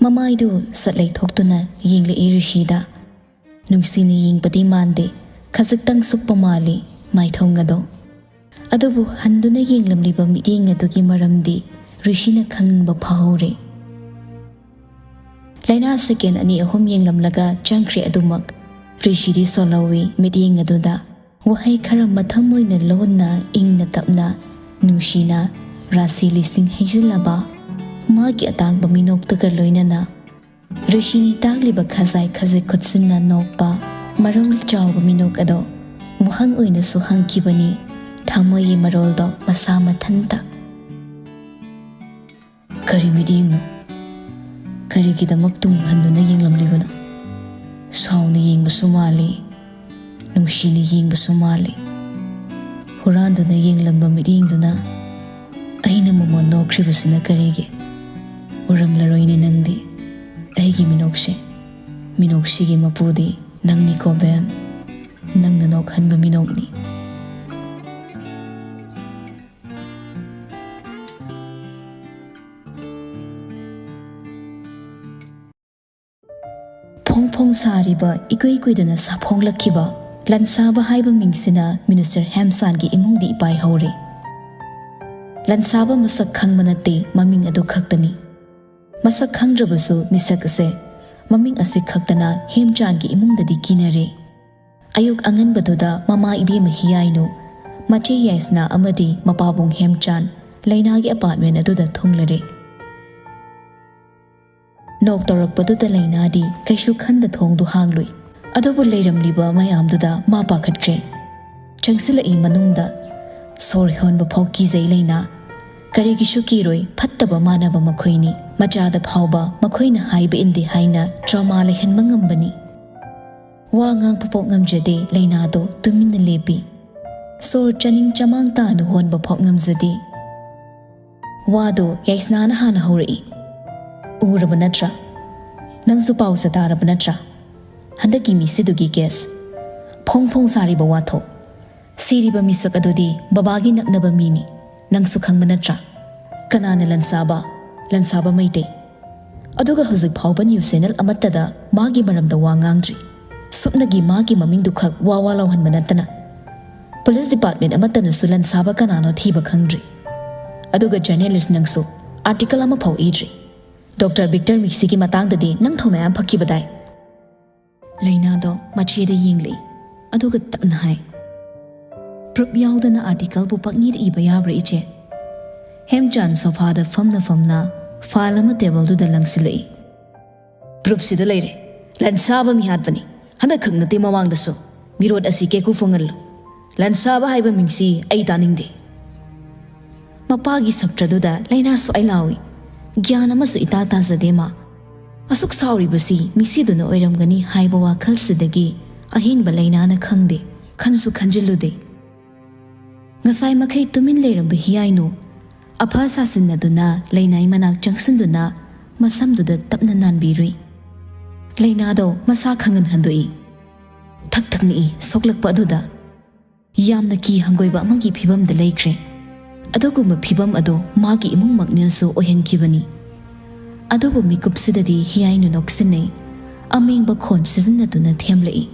ꯃꯃꯥꯏꯗꯨ ꯁꯠ ꯂꯩꯊꯣꯛꯇꯨꯅ ꯌꯦꯡꯂꯛꯏ ꯔꯤꯁꯤꯗ꯫ ꯅꯨꯡꯁꯤꯅ ꯌꯦꯡꯕꯗꯤ ꯃꯥꯟꯗꯦ, ꯈꯖꯤꯛꯇꯪ ꯁꯨꯛꯄ ꯃꯥꯜꯂꯤ ꯃꯥꯏꯊꯣꯡ ꯑꯗꯣ꯫ ꯑꯗꯨꯕꯨ ꯍꯟꯗꯨꯅ ꯌꯦꯡꯂꯝꯂꯤꯕ ꯃꯤꯠꯌꯦꯡ ꯑꯗꯨꯒꯤ ꯃꯔꯝꯗꯤ ꯔꯤꯁꯤꯅ ꯈꯪꯅꯤꯡꯕ ꯐꯥꯎꯍꯧꯔꯦ꯫ ꯂꯥꯏꯅꯥ ꯁꯦꯀꯦꯟ ꯑꯅꯤ ꯑꯍꯨꯝ ꯌꯦꯡꯂꯝꯂꯒ ꯆꯪꯈ꯭ꯔꯦ ꯑꯗꯨꯃꯛ꯫ ꯔꯤꯁꯤꯗꯤ ꯁꯣꯜꯍꯧꯏ ꯃꯤꯠꯌꯦꯡ ꯑꯗꯨꯗ꯫ ꯋꯥꯍꯩ ꯈꯔ ꯃꯊꯝ ꯑꯣꯏꯅ ꯂꯣꯟꯅ, ꯏꯪꯅ ꯇꯞꯅ, ꯅꯨꯡꯁꯤꯅ ꯔꯥꯁꯤ ꯂꯤꯁꯤꯡ ꯍꯩꯖꯤꯜꯂꯕ ꯃꯥꯒꯤ ꯑꯇꯥꯡꯕ ꯃꯤꯅꯣꯛꯇꯨꯒ ꯂꯣꯏꯅꯅ ꯔꯤꯁꯤꯅꯤ ꯇꯥꯛꯂꯤꯕ ꯈꯖꯥꯏ ꯈꯖꯤꯛ ꯈꯨꯠꯁꯤꯟꯅ ꯅꯣꯛꯄ ꯃꯔꯣꯜ ꯆꯥꯎꯕ ꯃꯤꯅꯣꯛ ꯑꯗꯣ ꯋꯥꯍꯪ ꯑꯣꯏꯅꯁꯨ ꯍꯪꯈꯤꯕꯅꯤ ꯊꯃꯣꯏꯒꯤ ꯃꯔꯣꯜꯗꯣ ꯃꯁꯥ ꯃꯊꯟꯇ꯫ ꯀꯔꯤ ꯃꯤꯠꯌꯦꯡꯅꯣ? ꯀꯔꯤꯒꯤꯗꯃꯛ ꯇꯨꯡ ꯍꯟꯗꯨꯅ ꯌꯦꯡꯂꯝꯂꯤꯕꯅꯣ? ꯁꯥꯎꯅ ꯌꯦꯡꯕꯁꯨ ꯃꯥꯜꯂꯤ, ꯅꯨꯡꯁꯤꯅ ꯌꯦꯡꯕꯁꯨ ꯃꯥꯜꯂꯤ꯫ ꯍꯨꯔꯥꯟꯗꯨꯅ ꯌꯦꯡꯂꯝꯕ ꯃꯤꯠꯌꯦꯡꯗꯨꯅ ꯑꯩꯅ ꯃꯃꯣꯟ ꯅꯣꯛꯈ꯭ꯔꯤꯕꯁꯤꯅ ꯀꯔꯤꯒꯤ? ꯎꯔꯝꯂꯔꯣꯏꯅꯦ ꯅꯪꯗꯤ ꯑꯩꯒꯤ ꯃꯤꯅꯣꯛꯁꯦ꯫ ꯃꯤꯅꯣꯛꯁꯤꯒꯤ ꯃꯄꯨꯗꯤ ꯅꯪꯅꯤꯀꯣ ꯕꯦꯝ꯫ ꯅꯪꯅ ꯅꯣꯛꯍꯟꯕ ꯃꯤꯅꯣꯛꯅꯤ꯫ ꯐꯣꯡ ꯐꯣꯡ ꯁꯥꯔꯤꯕ ꯏꯀꯨꯏ ꯀꯨꯏꯗꯅ ꯁꯥꯐꯣꯡꯂꯛꯈꯤꯕ ꯂꯟꯁꯥꯕ ꯍꯥꯏꯕ ꯃꯤꯡꯁꯤꯅ ꯃꯤꯅꯤꯁꯇꯔ ꯍꯦꯝꯆꯥꯟꯒꯤ ꯏꯃꯨꯡꯗꯤ ꯏꯄꯥꯏ ꯍꯧꯔꯦ꯫ ꯂꯟꯁꯥꯕ ꯃꯁꯛ ꯈꯪꯕ ꯅꯠꯇꯦ, ꯃꯃꯤꯡ ꯑꯗꯨ ꯈꯛꯇꯅꯤ꯫ ꯃꯁꯛ ꯈꯪꯗ꯭ꯔꯕꯁꯨ ꯃꯤꯁꯛ ꯑꯁꯦ ꯃꯃꯤꯡ ꯑꯁꯤ ꯈꯛꯇꯅ ꯍꯦꯝꯆꯥꯟꯒꯤ ꯏꯃꯨꯡꯗꯗꯤ ꯀꯤꯅꯔꯦ꯫ ꯑꯌꯨꯛ ꯑꯉꯟꯕꯗꯨꯗ ꯃꯃꯥ ꯏꯕꯦꯝꯃ ꯍꯤꯌꯥꯏꯅꯨ, ꯃꯆꯦ ꯌꯥꯏꯁꯅꯥ ꯑꯃꯗꯤ ꯃꯄꯥꯕꯨꯡ ꯍꯦꯝꯆꯥꯟ ꯂꯩꯅꯥꯒꯤ ꯑꯄꯥꯔꯠꯃꯦꯟ ꯑꯗꯨꯗ ꯊꯨꯡꯂꯔꯦ꯫ ꯅꯣꯛ ꯇꯧꯔꯛꯄꯗꯨꯗ ꯂꯩꯅꯥꯗꯤ ꯀꯩꯁꯨ ꯈꯟꯗ ꯊꯣꯡꯗꯨ ꯍꯥꯡꯂꯨꯏ꯫ ꯑꯗꯨꯕꯨ ꯂꯩꯔꯝꯂꯤꯕ ꯃꯌꯥꯝꯗꯨꯗ ꯃꯥ ꯄꯥꯈꯠꯈ꯭ꯔꯦ꯫ ꯆꯪꯁꯤꯜꯂꯛꯏ ꯃꯅꯨꯡꯗ꯫ ꯁꯣꯔ ꯍꯣꯟꯕ ꯐꯥꯎ ꯀꯤꯖꯩ ꯂꯩꯅꯥ꯫ ꯀꯔꯤꯒꯤꯁꯨ ꯀꯤꯔꯣꯏ, ꯐꯠꯇꯕ ꯃꯥꯟꯅꯕ ꯃꯈꯣꯏꯅꯤ꯫ ꯃꯆꯥꯗ ꯐꯥꯎꯕ ꯃꯈꯣꯏꯅ ꯍꯥꯏꯕ ꯏꯟꯗꯦ ꯍꯥꯏꯅ ꯇ꯭ꯔꯣꯃꯥ ꯂꯩꯍꯟꯕ ꯉꯝꯕꯅꯤ꯫ ꯋꯥ ꯉꯥꯡꯕ ꯐꯥꯎ ꯉꯝꯖꯗꯦ ꯂꯩꯅꯥꯗꯣ ꯇꯨꯃꯤꯟꯅ ꯂꯦꯞꯄꯤ꯫ ꯁꯣꯔ ꯆꯥꯅꯤꯡ ꯆꯃꯥꯡ ꯇꯥꯅ ꯍꯣꯟꯕ ꯐꯥꯎ ꯉꯝꯖꯗꯦ꯫ ꯋꯥꯗꯣ ꯌꯥꯏꯁꯅꯥꯅ ꯍꯥꯟꯅ ꯍꯧꯔꯛꯏ꯫ "ꯎꯔꯕ ꯅꯠꯇ꯭ꯔꯥ? ꯅꯪꯁꯨ ꯄꯥꯎꯁꯦ ꯇꯥꯔꯕ ꯅꯠꯇ꯭ꯔꯥ? ꯍꯟꯗꯛꯀꯤ ꯃꯤꯁꯤꯗꯨꯒꯤ ꯀꯦꯁ꯫ ꯐꯣꯡ ꯐꯣꯡ ꯁꯥꯔꯤꯕ ꯋꯥꯊꯣꯛ꯫ ꯁꯤꯔꯤꯕ ꯃꯤꯁꯛ ꯑꯗꯨꯗꯤ ꯕꯕꯥꯒꯤ ꯅꯛꯅꯕ ꯃꯤꯅꯤ꯫ ꯅꯪꯁꯨ ꯈꯪꯕ ꯅꯠꯇ꯭ꯔꯥ? ꯀꯅꯥꯅ ꯂꯟꯁꯥꯕ? ꯂꯟꯁꯥꯕ ꯃꯩꯇꯩ꯫ ꯑꯗꯨꯒ ꯍꯧꯖꯤꯛ ꯐꯥꯎꯕ ꯅ꯭ꯌꯨꯁ ꯆꯦꯅꯦꯜ ꯑꯃꯠꯇꯗ ꯃꯥꯒꯤ ꯃꯔꯝꯗ ꯋꯥ ꯉꯥꯡꯗ꯭ꯔꯤ꯫ ꯁꯨꯞꯅꯒꯤ ꯃꯥꯒꯤ ꯃꯃꯤꯡꯗꯨ ꯈꯛ ꯋꯥ ꯋꯥ ꯂꯥꯎꯍꯟꯕ ꯅꯠꯇꯅ꯫ ꯄꯨꯂꯤꯁ ꯗꯤꯄꯥꯔꯠꯃꯦꯟ ꯑꯃꯠꯇꯅꯁꯨ ꯂꯟꯁꯥꯕ ꯀꯅꯥꯅꯣ ꯊꯤꯕ ꯈꯪꯗ꯭ꯔꯤ꯫ ꯑꯗꯨꯒ ꯖꯔꯅꯦꯂꯤꯁ ꯅꯪꯁꯨ ꯑꯥꯔꯇꯤꯀꯜ ꯑꯃꯐꯥꯎ ꯏꯗ꯭ꯔꯤ꯫ ꯗꯣꯛꯇꯔ ꯚꯤꯛꯇꯔ ꯃꯤꯛꯁꯤꯒꯤ ꯃꯇꯥꯡꯗꯗꯤ ꯅꯪ ꯊꯧꯅꯥ ꯌꯥꯝ ꯐꯈꯤꯕꯗꯥꯏ?" ꯂꯩꯅꯥꯗꯣ ꯃꯆꯦꯗ ꯌꯦꯡꯂꯛꯏ, ꯑꯗꯨꯒ ꯇꯞꯅ ꯍꯥꯏ, "ꯄ꯭ꯔꯨꯞ ꯌꯥꯎꯗꯅ ꯑꯥꯔꯇꯤꯀꯜꯕꯨ ꯄꯪꯏꯗ ꯏꯕ ꯌꯥꯕ꯭ꯔꯥ, ꯏꯆꯦ?" ꯍꯦꯝꯆꯥꯟ ꯁꯣꯐꯥꯗ ꯐꯝꯅ ꯐꯝꯅ ꯐꯥꯏꯜ ꯑꯃ ꯇꯦꯕꯜꯗꯨꯗ ꯂꯪꯁꯤꯜꯂꯛꯏ꯫ "ꯄ꯭ꯔꯨꯞꯁꯤꯗ ꯂꯩꯔꯦ꯫ ꯂꯟꯁꯥꯕ ꯃꯤꯍꯥꯠꯄꯅꯤ꯫ ꯍꯟꯗꯛ ꯈꯛ ꯅꯠꯇꯦ, ꯃꯃꯥꯡꯗꯁꯨ꯫ ꯃꯤꯔꯣꯠ ꯑꯁꯤ ꯀꯦꯀꯨ ꯐꯪꯍꯜꯂꯨ꯫ ꯂꯟꯁꯥꯕ ꯍꯥꯏꯕ ꯃꯤꯡꯁꯤ ꯑꯩ ꯇꯥꯅꯤꯡꯗꯦ꯫" ꯃꯄꯥꯒꯤ ꯁꯛꯇ꯭ꯔꯗꯨꯗ ꯂꯩꯅꯥ ꯁ꯭ꯋꯥꯏ ꯂꯥꯎꯏ꯫ ꯒ꯭ꯌꯥꯟ ꯑꯃꯁꯨ ꯏꯇꯥ ꯇꯥꯖꯗꯦ ꯃꯥ꯫ ꯑꯁꯨꯛ ꯁꯥꯎꯔꯤꯕꯁꯤ ꯃꯤꯁꯤꯗꯨꯅ ꯑꯣꯏꯔꯝꯒꯅꯤ ꯍꯥꯏꯕ ꯋꯥꯈꯜꯁꯤꯗꯒꯤ ꯑꯍꯦꯟꯕ ꯂꯩꯅꯥꯅ ꯈꯪꯗꯦ꯫ ꯈꯟꯁꯨ ꯈꯟꯖꯤꯜꯂꯨꯗꯦ꯫ ꯉꯁꯥꯏ ꯃꯈꯩ ꯇꯨꯃꯤꯟ ꯂꯩꯔꯝꯕ ꯍꯤꯌꯥꯏꯅꯨ ꯑꯐ ꯁꯥꯁꯤꯟꯅꯗꯨꯅ ꯂꯩꯅꯥꯏ ꯃꯅꯥꯛ ꯆꯪꯁꯤꯟꯗꯨꯅ ꯃꯁꯝꯗꯨꯗ ꯇꯞꯅ ꯅꯥꯟꯕꯤꯔꯨꯏ꯫ ꯂꯩꯅꯥꯗꯣ ꯃꯁꯥ ꯈꯪꯍꯟ ꯍꯟꯗꯣꯛꯏ꯫ ꯊꯛ ꯊꯛ ꯅꯤꯛꯏ ꯁꯣꯛꯂꯛꯄ ꯑꯗꯨꯗ꯫ ꯌꯥꯝꯅ ꯀꯤ ꯍꯪꯒꯣꯏꯕ ꯑꯃꯒꯤ ꯐꯤꯕꯝꯗ ꯂꯩꯈ꯭ꯔꯦ꯫ ꯑꯗꯨꯒꯨꯝꯕ ꯐꯤꯕꯝ ꯑꯗꯨ ꯃꯥꯒꯤ ꯏꯃꯨꯡꯃꯛꯅꯁꯨ ꯑꯣꯏꯍꯟꯈꯤꯕꯅꯤ꯫ ꯑꯗꯨꯕꯨ ꯃꯤꯀꯨꯞꯁꯤꯗꯗꯤ ꯍꯤꯌꯥꯏꯅ ꯅꯣꯛꯁꯤꯟꯅꯩ, ꯑꯃꯦꯡꯕ ꯈꯣꯟ ꯁꯤꯖꯤꯟꯅꯗꯨꯅ ꯊꯦꯝꯂꯛꯏ꯫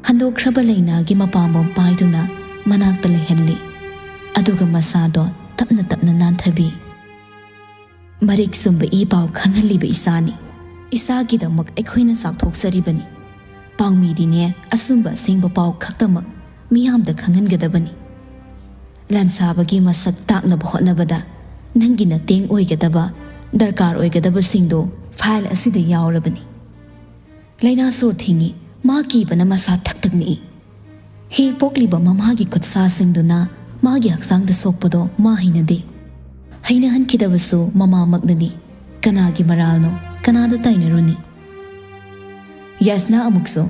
ꯍꯟꯗꯣꯛꯈ꯭ꯔꯕ ꯂꯩꯅꯥꯒꯤ ꯃꯄꯥꯝꯕꯣꯝ ꯄꯥꯏꯗꯨꯅ ꯃꯅꯥꯛꯇ ꯂꯩꯍꯜꯂꯤ, ꯑꯗꯨꯒ ꯃꯁꯥꯗꯣ ꯇꯞꯅ ꯇꯞꯅ ꯅꯥꯟꯊꯕꯤ꯫ ꯃꯔꯤꯛ ꯆꯨꯝꯕ ꯏ ꯄꯥꯎ ꯈꯪꯍꯜꯂꯤꯕ ꯏꯆꯥꯅꯤ꯫ ꯏꯆꯥꯒꯤꯗꯃꯛ ꯑꯩꯈꯣꯏꯅ ꯆꯥꯎꯊꯣꯛꯆꯔꯤꯕꯅꯤ꯫ ꯄꯥꯎꯃꯤꯗꯤꯅꯦ, ꯑꯆꯨꯝꯕ ꯑꯁꯦꯡꯕ ꯄꯥꯎ ꯈꯛꯇꯃꯛ ꯃꯤꯌꯥꯝꯗ ꯈꯪꯍꯟꯒꯗꯕꯅꯤ꯫ ꯂꯥꯟꯁꯥꯕꯒꯤ ꯃꯁꯛ ꯇꯥꯛꯅꯕ ꯍꯣꯠꯅꯕꯗ ꯅꯪꯒꯤ ꯃꯇꯦꯡ ꯑꯣꯏꯒꯗꯕ, ꯗꯔꯀꯥꯔ ꯑꯣꯏꯒꯗꯕꯁꯤꯡꯗꯣ ꯐꯥꯏꯜ ꯑꯁꯤꯗ ꯌꯥꯎꯔꯕꯅꯤ꯫ ꯂꯩꯅꯥ ꯁꯣꯔ ꯊꯤꯡꯏ, ꯃꯥ ꯀꯤꯕꯅ ꯃꯁꯥ ꯊꯛ ꯊꯛ ꯅꯤꯛꯏ꯫ ꯍꯤ ꯄꯣꯛꯂꯤꯕ ꯃꯃꯥꯒꯤ ꯈꯨꯠꯁꯥꯁꯤꯡꯗꯨꯅ ꯃꯥꯒꯤ ꯍꯛꯆꯥꯡꯗ ꯁꯣꯛꯄꯗꯣ ꯃꯥ ꯍꯩꯅꯗꯦ꯫ ꯍꯩꯅꯍꯟꯈꯤꯗꯕꯁꯨ ꯃꯃꯥꯃꯛꯅꯅꯤ꯫ ꯀꯅꯥꯒꯤ ꯃꯔꯥꯜꯅꯣ? ꯀꯅꯥꯗ ꯇꯥꯏꯅꯔꯨꯅꯤ? ꯌꯥꯁꯅꯥ ꯑꯃꯨꯛꯁꯨ,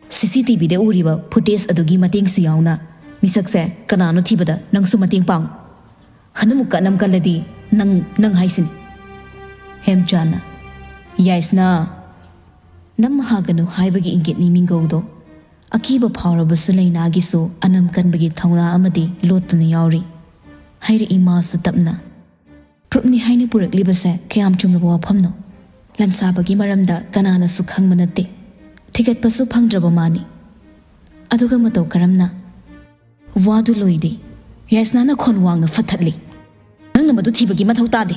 "ꯁꯤ ꯁꯤ ꯇꯤ ꯚꯤꯗ ꯎꯔꯤꯕ ꯐꯨꯇꯦꯖ ꯑꯗꯨꯒꯤ ꯃꯇꯦꯡꯁꯨ ꯌꯥꯎꯅ ꯃꯤꯁꯛꯁꯦ ꯀꯅꯥꯅꯣ ꯊꯤꯕꯗ ꯅꯪꯁꯨ ꯃꯇꯦꯡ ꯄꯥꯡꯉꯨ꯫ ꯍꯟꯗꯛꯃꯨꯛꯀ ꯑꯅꯝ ꯀꯜꯂꯗꯤ ꯅꯪ, ꯅꯪ ꯍꯥꯏꯁꯤꯅꯤ꯫" ꯍꯦꯝꯆꯥꯟꯅ, "ꯌꯥꯏꯁꯅꯥ, ꯅꯝ ꯍꯥꯒꯅꯨ ꯍꯥꯏꯕꯒꯤ ꯏꯪꯒꯤꯠꯅꯤ ꯃꯤꯡꯒꯧꯗꯣ꯫ ꯑꯀꯤꯕ ꯐꯥꯎꯔꯕꯁꯨ ꯂꯩꯅꯥꯒꯤꯁꯨ ꯑꯅꯝ ꯀꯟꯕꯒꯤ ꯊꯧꯅꯥ ꯑꯃꯗꯤ ꯂꯣꯠꯇꯨꯅ ꯌꯥꯎꯔꯤ," ꯍꯥꯏꯔꯛꯏ ꯃꯥꯁꯨ ꯇꯞꯅ꯫ "ꯄ꯭ꯔꯨꯞꯅꯤ ꯍꯥꯏꯅ ꯄꯨꯔꯛꯂꯤꯕꯁꯦ ꯀꯌꯥꯝ ꯆꯨꯝꯂꯕ ꯋꯥꯐꯝꯅꯣ? ꯂꯟꯁꯥꯕꯒꯤ ꯃꯔꯝꯗ ꯀꯅꯥꯅꯁꯨ ꯈꯪꯕ ꯅꯠꯇꯦ꯫ ꯊꯤꯒꯠꯄꯁꯨ ꯐꯪꯗ꯭ꯔꯕ ꯃꯥꯅꯤ꯫ ꯑꯗꯨꯒ ꯃꯇꯧ ꯀꯔꯝꯅ?" ꯋꯥꯗꯨ ꯂꯣꯏꯗꯦ꯫ ꯌꯥꯏꯁꯅꯥꯅ ꯈꯣꯟ ꯋꯥꯡꯅ ꯐꯠꯊꯠꯂꯤ꯫ "ꯅꯪꯅ ꯃꯗꯨ ꯊꯤꯕꯒꯤ ꯃꯊꯧ ꯇꯥꯗꯦ꯫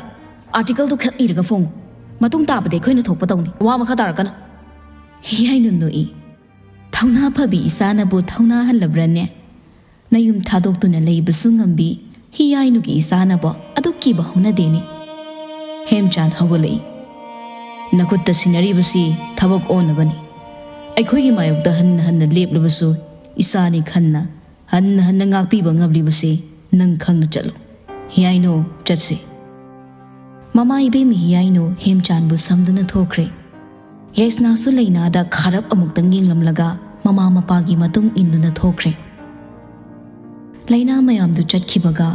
ꯑꯥꯔꯇꯤꯀꯜꯗꯨ ꯈꯛ ꯏꯔꯒ ꯐꯣꯡꯉꯨ꯫ ꯃꯇꯨꯡ ꯇꯥꯕꯗꯤ ꯑꯩꯈꯣꯏꯅ ꯊꯣꯛꯄ ꯇꯧꯅꯤ꯫ ꯋꯥ ꯃꯈꯥ ꯇꯥꯔꯛꯀꯅꯨ꯫" ꯍꯤꯌꯥꯏꯅꯨ ꯅꯣꯛꯏ꯫ "ꯊꯧꯅꯥ ꯐꯕꯤ ꯏꯆꯥꯅꯕꯨ ꯊꯧꯅꯥ ꯍꯜꯂꯕ꯭ꯔꯅꯦ? ꯅꯌꯨꯝ ꯊꯥꯗꯣꯛꯇꯨꯅ ꯂꯩꯕꯁꯨ ꯉꯝꯕꯤ ꯍꯤꯌꯥꯏꯅꯨꯒꯤ ꯏꯆꯥꯅꯕꯣ ꯑꯗꯨꯛ ꯀꯤꯕ ꯍꯧꯅꯗꯦꯅꯦ꯫" ꯍꯦꯝꯆꯥꯟ ꯍꯧꯒꯠꯂꯛꯏ꯫ "ꯅꯈꯨꯠꯇ ꯁꯤꯟꯅꯔꯤꯕꯁꯤ ꯊꯕꯛ ꯑꯣꯟꯅꯕꯅꯤ꯫ ꯑꯩꯈꯣꯏꯒꯤ ꯃꯥꯌꯣꯛꯇ ꯍꯟꯅ ꯍꯟꯅ ꯂꯦꯞꯂꯕꯁꯨ ꯏꯆꯥꯅꯤ ꯈꯟꯅ ꯍꯟꯅ ꯍꯟꯅ ꯉꯥꯛꯄꯤꯕ ꯉꯝꯂꯤꯕꯁꯤ ꯅꯪ ꯈꯪꯅ ꯆꯠꯂꯨ꯫ ꯍꯤꯌꯥꯏꯅꯨ, ꯆꯠꯁꯤ꯫" ꯃꯃꯥ ꯏꯕꯦꯝꯃ ꯍꯤꯌꯥꯏꯅꯨ ꯍꯦꯝꯆꯥꯟꯕꯨ ꯁꯝꯗꯨꯅ ꯊꯣꯛꯈ꯭ꯔꯦ꯫ ꯌꯥꯏꯁꯅꯥꯁꯨ ꯂꯩꯅꯥꯗ ꯈꯥꯔꯞ ꯑꯃꯨꯛꯇꯪ ꯌꯦꯡꯂꯝꯂꯒ ꯃꯃꯥ ꯃꯄꯥꯒꯤ ꯃꯇꯨꯡ ꯏꯟꯗꯨꯅ ꯊꯣꯛꯈ꯭ꯔꯦ꯫ ꯂꯩꯅꯥ ꯃꯌꯥꯝꯗꯨ ꯆꯠꯈꯤꯕꯒ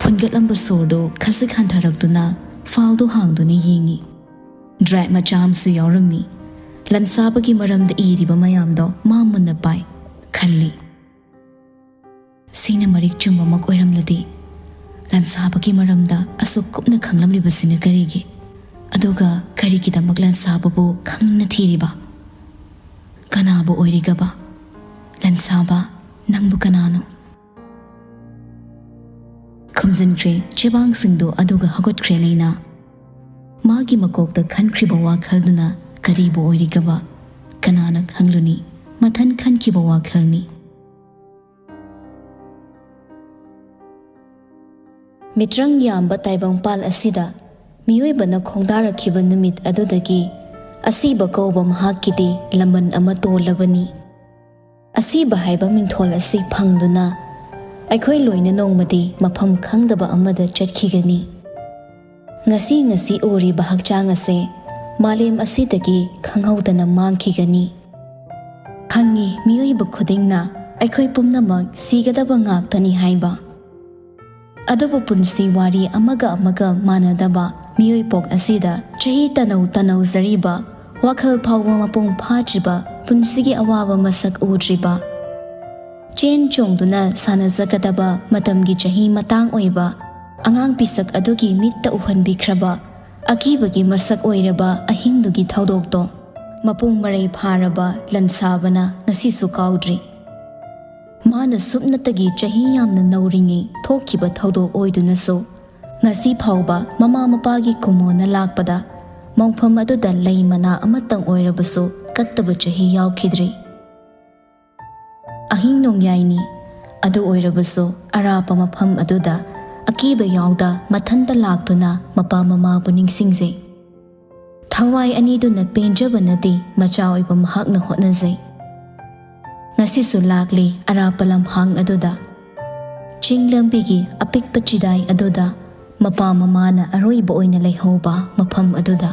ꯐꯨꯟꯒꯠꯂꯝꯕ ꯁꯣꯔꯗꯨ ꯈꯖꯤꯛ ꯍꯟꯊꯔꯛꯇꯨꯅ ꯐꯥꯜꯗꯨ ꯍꯥꯡꯗꯨꯅ ꯌꯦꯡꯉꯤ꯫ ꯗ꯭ꯔꯥꯏꯞ ꯃꯆꯥ ꯑꯃꯁꯨ ꯌꯥꯎꯔꯝꯃꯤ꯫ ꯂꯟꯁꯥꯕꯒꯤ ꯃꯔꯝꯗ ꯏꯔꯤꯕ ꯃꯌꯥꯝꯗꯣ ꯃꯥ ꯃꯨꯟꯅ ꯄꯥꯏ꯫ ꯈꯜꯂꯤ, "ꯁꯤꯅ ꯃꯔꯤꯛ ꯆꯨꯝꯕꯃꯛ ꯑꯣꯏꯔꯝꯂꯗꯤ ꯂꯟꯁꯥꯕꯒꯤ ꯃꯔꯝꯗ ꯑꯁꯨꯛ ꯀꯨꯞꯅ ꯈꯪꯂꯝꯂꯤꯕꯁꯤꯅ ꯀꯔꯤꯒꯤ? ꯑꯗꯨꯒ ꯀꯔꯤꯒꯤꯗꯃꯛ ꯂꯟꯁꯥꯕꯕꯨ ꯈꯪꯅꯤꯡꯅ ꯊꯤꯔꯤꯕ? ꯀꯅꯥꯕꯨ ꯑꯣꯏꯔꯤꯒꯕ? ꯂꯟꯁꯥꯕ, ꯅꯪꯕꯨ ꯀꯅꯥꯅꯣ?" ꯈꯨꯝꯖꯤꯟꯈ꯭ꯔꯦ ꯆꯦꯕꯥꯡꯁꯤꯡꯗꯨ, ꯑꯗꯨꯒ ꯍꯧꯒꯠꯈ꯭ꯔꯦ ꯂꯩꯅꯥ꯫ ꯃꯥꯒꯤ ꯃꯀꯣꯛꯇ ꯈꯟꯈ꯭ꯔꯤꯕ ꯋꯥꯈꯜꯗꯨꯅ ꯀꯔꯤꯕꯨ ꯑꯣꯏꯔꯤꯒꯕ? ꯀꯅꯥꯅ ꯈꯪꯂꯨꯅꯤ? ꯃꯊꯟ ꯈꯟꯈꯤꯕ ꯋꯥꯈꯜꯅꯤ꯫ ꯃꯤꯇ꯭ꯔꯪ ꯌꯥꯝꯕ ꯇꯥꯏꯕꯪꯄꯥꯜ ꯑꯁꯤꯗ ꯃꯤꯑꯣꯏꯕꯅ ꯈꯣꯡꯗꯥꯔꯛꯈꯤꯕ ꯅꯨꯃꯤꯠ ꯑꯗꯨꯗꯒꯤ ꯑꯁꯤꯕ ꯀꯧꯕ ꯃꯍꯥꯛꯀꯤꯗꯤ ꯂꯃꯟ ꯑꯃ ꯇꯣꯜꯂꯕꯅꯤ꯫ ꯑꯁꯤꯕ ꯍꯥꯏꯕ ꯃꯤꯡꯊꯣꯜ ꯑꯁꯤ ꯐꯪꯗꯨꯅ ꯑꯩꯈꯣꯏ ꯂꯣꯏꯅ ꯅꯣꯡꯃꯗꯤ ꯃꯐꯝ ꯈꯪꯗꯕ ꯑꯃꯗ ꯆꯠꯈꯤꯒꯅꯤ꯫ ꯉꯁꯤ ꯉꯁꯤ ꯎꯔꯤꯕ ꯍꯛꯆꯥꯡ ꯑꯁꯦ ꯃꯥꯂꯦꯝ ꯑꯁꯤꯗꯒꯤ ꯈꯪꯍꯧꯗꯅ ꯃꯥꯡꯈꯤꯒꯅꯤ꯫ ꯈꯪꯉꯤ, ꯃꯤꯑꯣꯏꯕ ꯈꯨꯗꯤꯡꯅ ꯑꯩꯈꯣꯏ ꯄꯨꯝꯅꯃꯛ ꯁꯤꯒꯗꯕ ꯉꯥꯛꯇꯅꯤ ꯍꯥꯏꯕ꯫ ꯑꯗꯨꯕꯨ ꯄꯨꯟꯁꯤ ꯋꯥꯔꯤ ꯑꯃꯒ ꯑꯃꯒ ꯃꯥꯟꯅꯗꯕ ꯃꯤꯑꯣꯏꯄꯣꯛ ꯑꯁꯤꯗ ꯆꯍꯤ ꯇꯅꯧ ꯇꯅꯧꯖꯔꯤꯕ, ꯋꯥꯈꯜ ꯐꯥꯎꯕ ꯃꯄꯨꯡ ꯐꯥꯗ꯭ꯔꯤꯕ, ꯄꯨꯟꯁꯤꯒꯤ ꯑꯋꯥꯕ ꯃꯁꯛ ꯎꯗ꯭ꯔꯤꯕ, ꯆꯦꯟ ꯆꯣꯡꯗꯨꯅ ꯁꯥꯟꯅꯖꯒꯗꯕ ꯃꯇꯝꯒꯤ ꯆꯍꯤ ꯃꯇꯥꯡ ꯑꯣꯏꯕ ꯑꯉꯥꯡ ꯄꯤꯁꯛ ꯑꯗꯨꯒꯤ ꯃꯤꯠꯇ ꯎꯍꯟꯕꯤꯈ꯭ꯔꯕ ꯑꯀꯤꯕꯒꯤ ꯃꯁꯛ ꯑꯣꯏꯔꯕ ꯑꯍꯤꯡꯗꯨꯒꯤ ꯊꯧꯗꯣꯛꯇꯣ ꯃꯄꯨꯡ ꯃꯔꯩ ꯐꯥꯔꯕ ꯂꯟꯁꯥꯕꯅ ꯉꯁꯤꯁꯨ ꯀꯥꯎꯗ꯭ꯔꯤ꯫ ꯃꯥꯅ ꯁꯨꯞꯅꯇꯒꯤ ꯆꯍꯤ ꯌꯥꯝꯅ ꯅꯧꯔꯤꯉꯩ ꯊꯣꯛꯈꯤꯕ ꯊꯧꯗꯣꯛ ꯑꯣꯏꯗꯨꯅꯁꯨ ꯉꯁꯤ ꯐꯥꯎꯕ ꯃꯃꯥ ꯃꯄꯥꯒꯤ ꯀꯨꯃꯣꯟꯅ ꯂꯥꯛꯄꯗ ꯃꯣꯡꯐꯝ ꯑꯗꯨꯗ ꯂꯩ ꯃꯅꯥ ꯑꯃꯠꯇꯪ ꯑꯣꯏꯔꯕꯁꯨ ꯀꯠꯇꯕ ꯆꯍꯤ ꯌꯥꯎꯈꯤꯗ꯭ꯔꯤ꯫ ꯑꯍꯤꯡ ꯅꯣꯡꯌꯥꯏꯅꯤ꯫ ꯑꯗꯨ ꯑꯣꯏꯔꯕꯁꯨ ꯑꯔꯥꯞꯄ ꯃꯐꯝ ꯑꯗꯨꯗ ꯑꯀꯤꯕ ꯌꯥꯎꯗ ꯃꯊꯟꯇ ꯂꯥꯛꯇꯨꯅ ꯃꯄꯥ ꯃꯃꯥꯕꯨ ꯅꯤꯡꯁꯤꯡꯖꯩ꯫ ꯊꯋꯥꯏ ꯑꯅꯤꯗꯨꯅ ꯄꯦꯟꯖꯕꯅꯗꯤ ꯃꯆꯥ ꯑꯣꯏꯕ ꯃꯍꯥꯛꯅ ꯍꯣꯠꯅꯖꯩ꯫ ꯉꯁꯤꯁꯨ ꯂꯥꯛꯂꯤ ꯑꯔꯥꯞꯄ ꯂꯝꯍꯥꯡ ꯑꯗꯨꯗ, ꯆꯤꯡ ꯂꯝꯕꯤꯒꯤ ꯑꯄꯤꯛꯄ ꯆꯤꯗꯥꯏ ꯑꯗꯨꯗ, ꯃꯄꯥ ꯃꯃꯥꯅ ꯑꯔꯣꯏꯕ ꯑꯣꯏꯅ ꯂꯩꯍꯧꯕ ꯃꯐꯝ ꯑꯗꯨꯗ꯫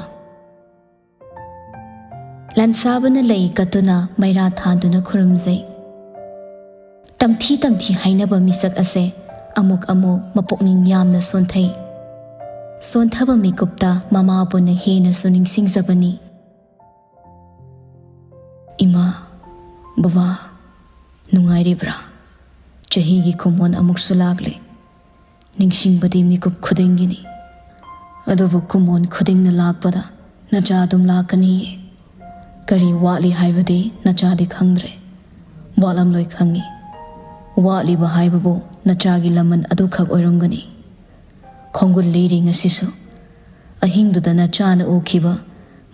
ꯂꯥꯟꯁꯥꯕꯅ ꯂꯩ ꯀꯠꯇꯨꯅ ꯃꯩꯔꯥ ꯊꯥꯟꯗꯨꯅ ꯈꯨꯔꯨꯝꯖꯩ꯫ ꯇꯝꯊꯤ ꯇꯝꯊꯤ ꯍꯥꯏꯅꯕ ꯃꯤꯁꯛ ꯑꯁꯦ ꯑꯃꯨꯛ ꯑꯃꯨꯛ ꯃꯄꯨꯛꯅꯤꯡ ꯌꯥꯝꯅ ꯁꯣꯟꯊꯩ꯫ ꯁꯣꯟꯊꯕ ꯃꯤꯀꯨꯞꯇ ꯃꯃꯥꯕꯨꯅ ꯍꯦꯟꯅꯁꯨ ꯅꯤꯡꯁꯤꯡꯖꯕꯅꯤ꯫ "ꯏꯃꯥ, ꯕꯕꯥ, ꯅꯨꯡꯉꯥꯏꯔꯤꯕ꯭ꯔꯥ? ꯆꯍꯤꯒꯤ ꯀꯨꯝꯑꯣꯟ ꯑꯃꯨꯛꯁꯨ ꯂꯥꯛꯂꯦ꯫ ꯅꯤꯡꯁꯤꯡꯕꯗꯤ ꯃꯤꯀꯨꯞ ꯈꯨꯗꯤꯡꯒꯤꯅꯤ꯫ ꯑꯗꯨꯕꯨ ꯀꯨꯝꯑꯣꯟ ꯈꯨꯗꯤꯡꯅ ꯂꯥꯛꯄꯗ ꯅꯆꯥ ꯑꯗꯨꯝ ꯂꯥꯛꯀꯅꯤꯌꯦ꯫ ꯀꯔꯤ ꯋꯥꯠꯂꯤ ꯍꯥꯏꯕꯗꯤ ꯅꯆꯥꯗꯤ ꯈꯪꯗ꯭ꯔꯦ꯫ ꯋꯥꯠꯂꯝꯂꯣꯏ ꯈꯪꯏ꯫ ꯋꯥꯠꯂꯤꯕ ꯍꯥꯏꯕꯕꯨ ꯅꯆꯥꯒꯤ ꯂꯃꯟ ꯑꯗꯨꯈꯛ ꯑꯣꯏꯔꯝꯒꯅꯤ꯫ ꯈꯣꯡꯒꯨꯜ ꯂꯤꯔꯤ ꯉꯁꯤꯁꯨ꯫ ꯑꯍꯤꯡꯗꯨꯗ ꯅꯆꯥꯅ ꯎꯈꯤꯕ,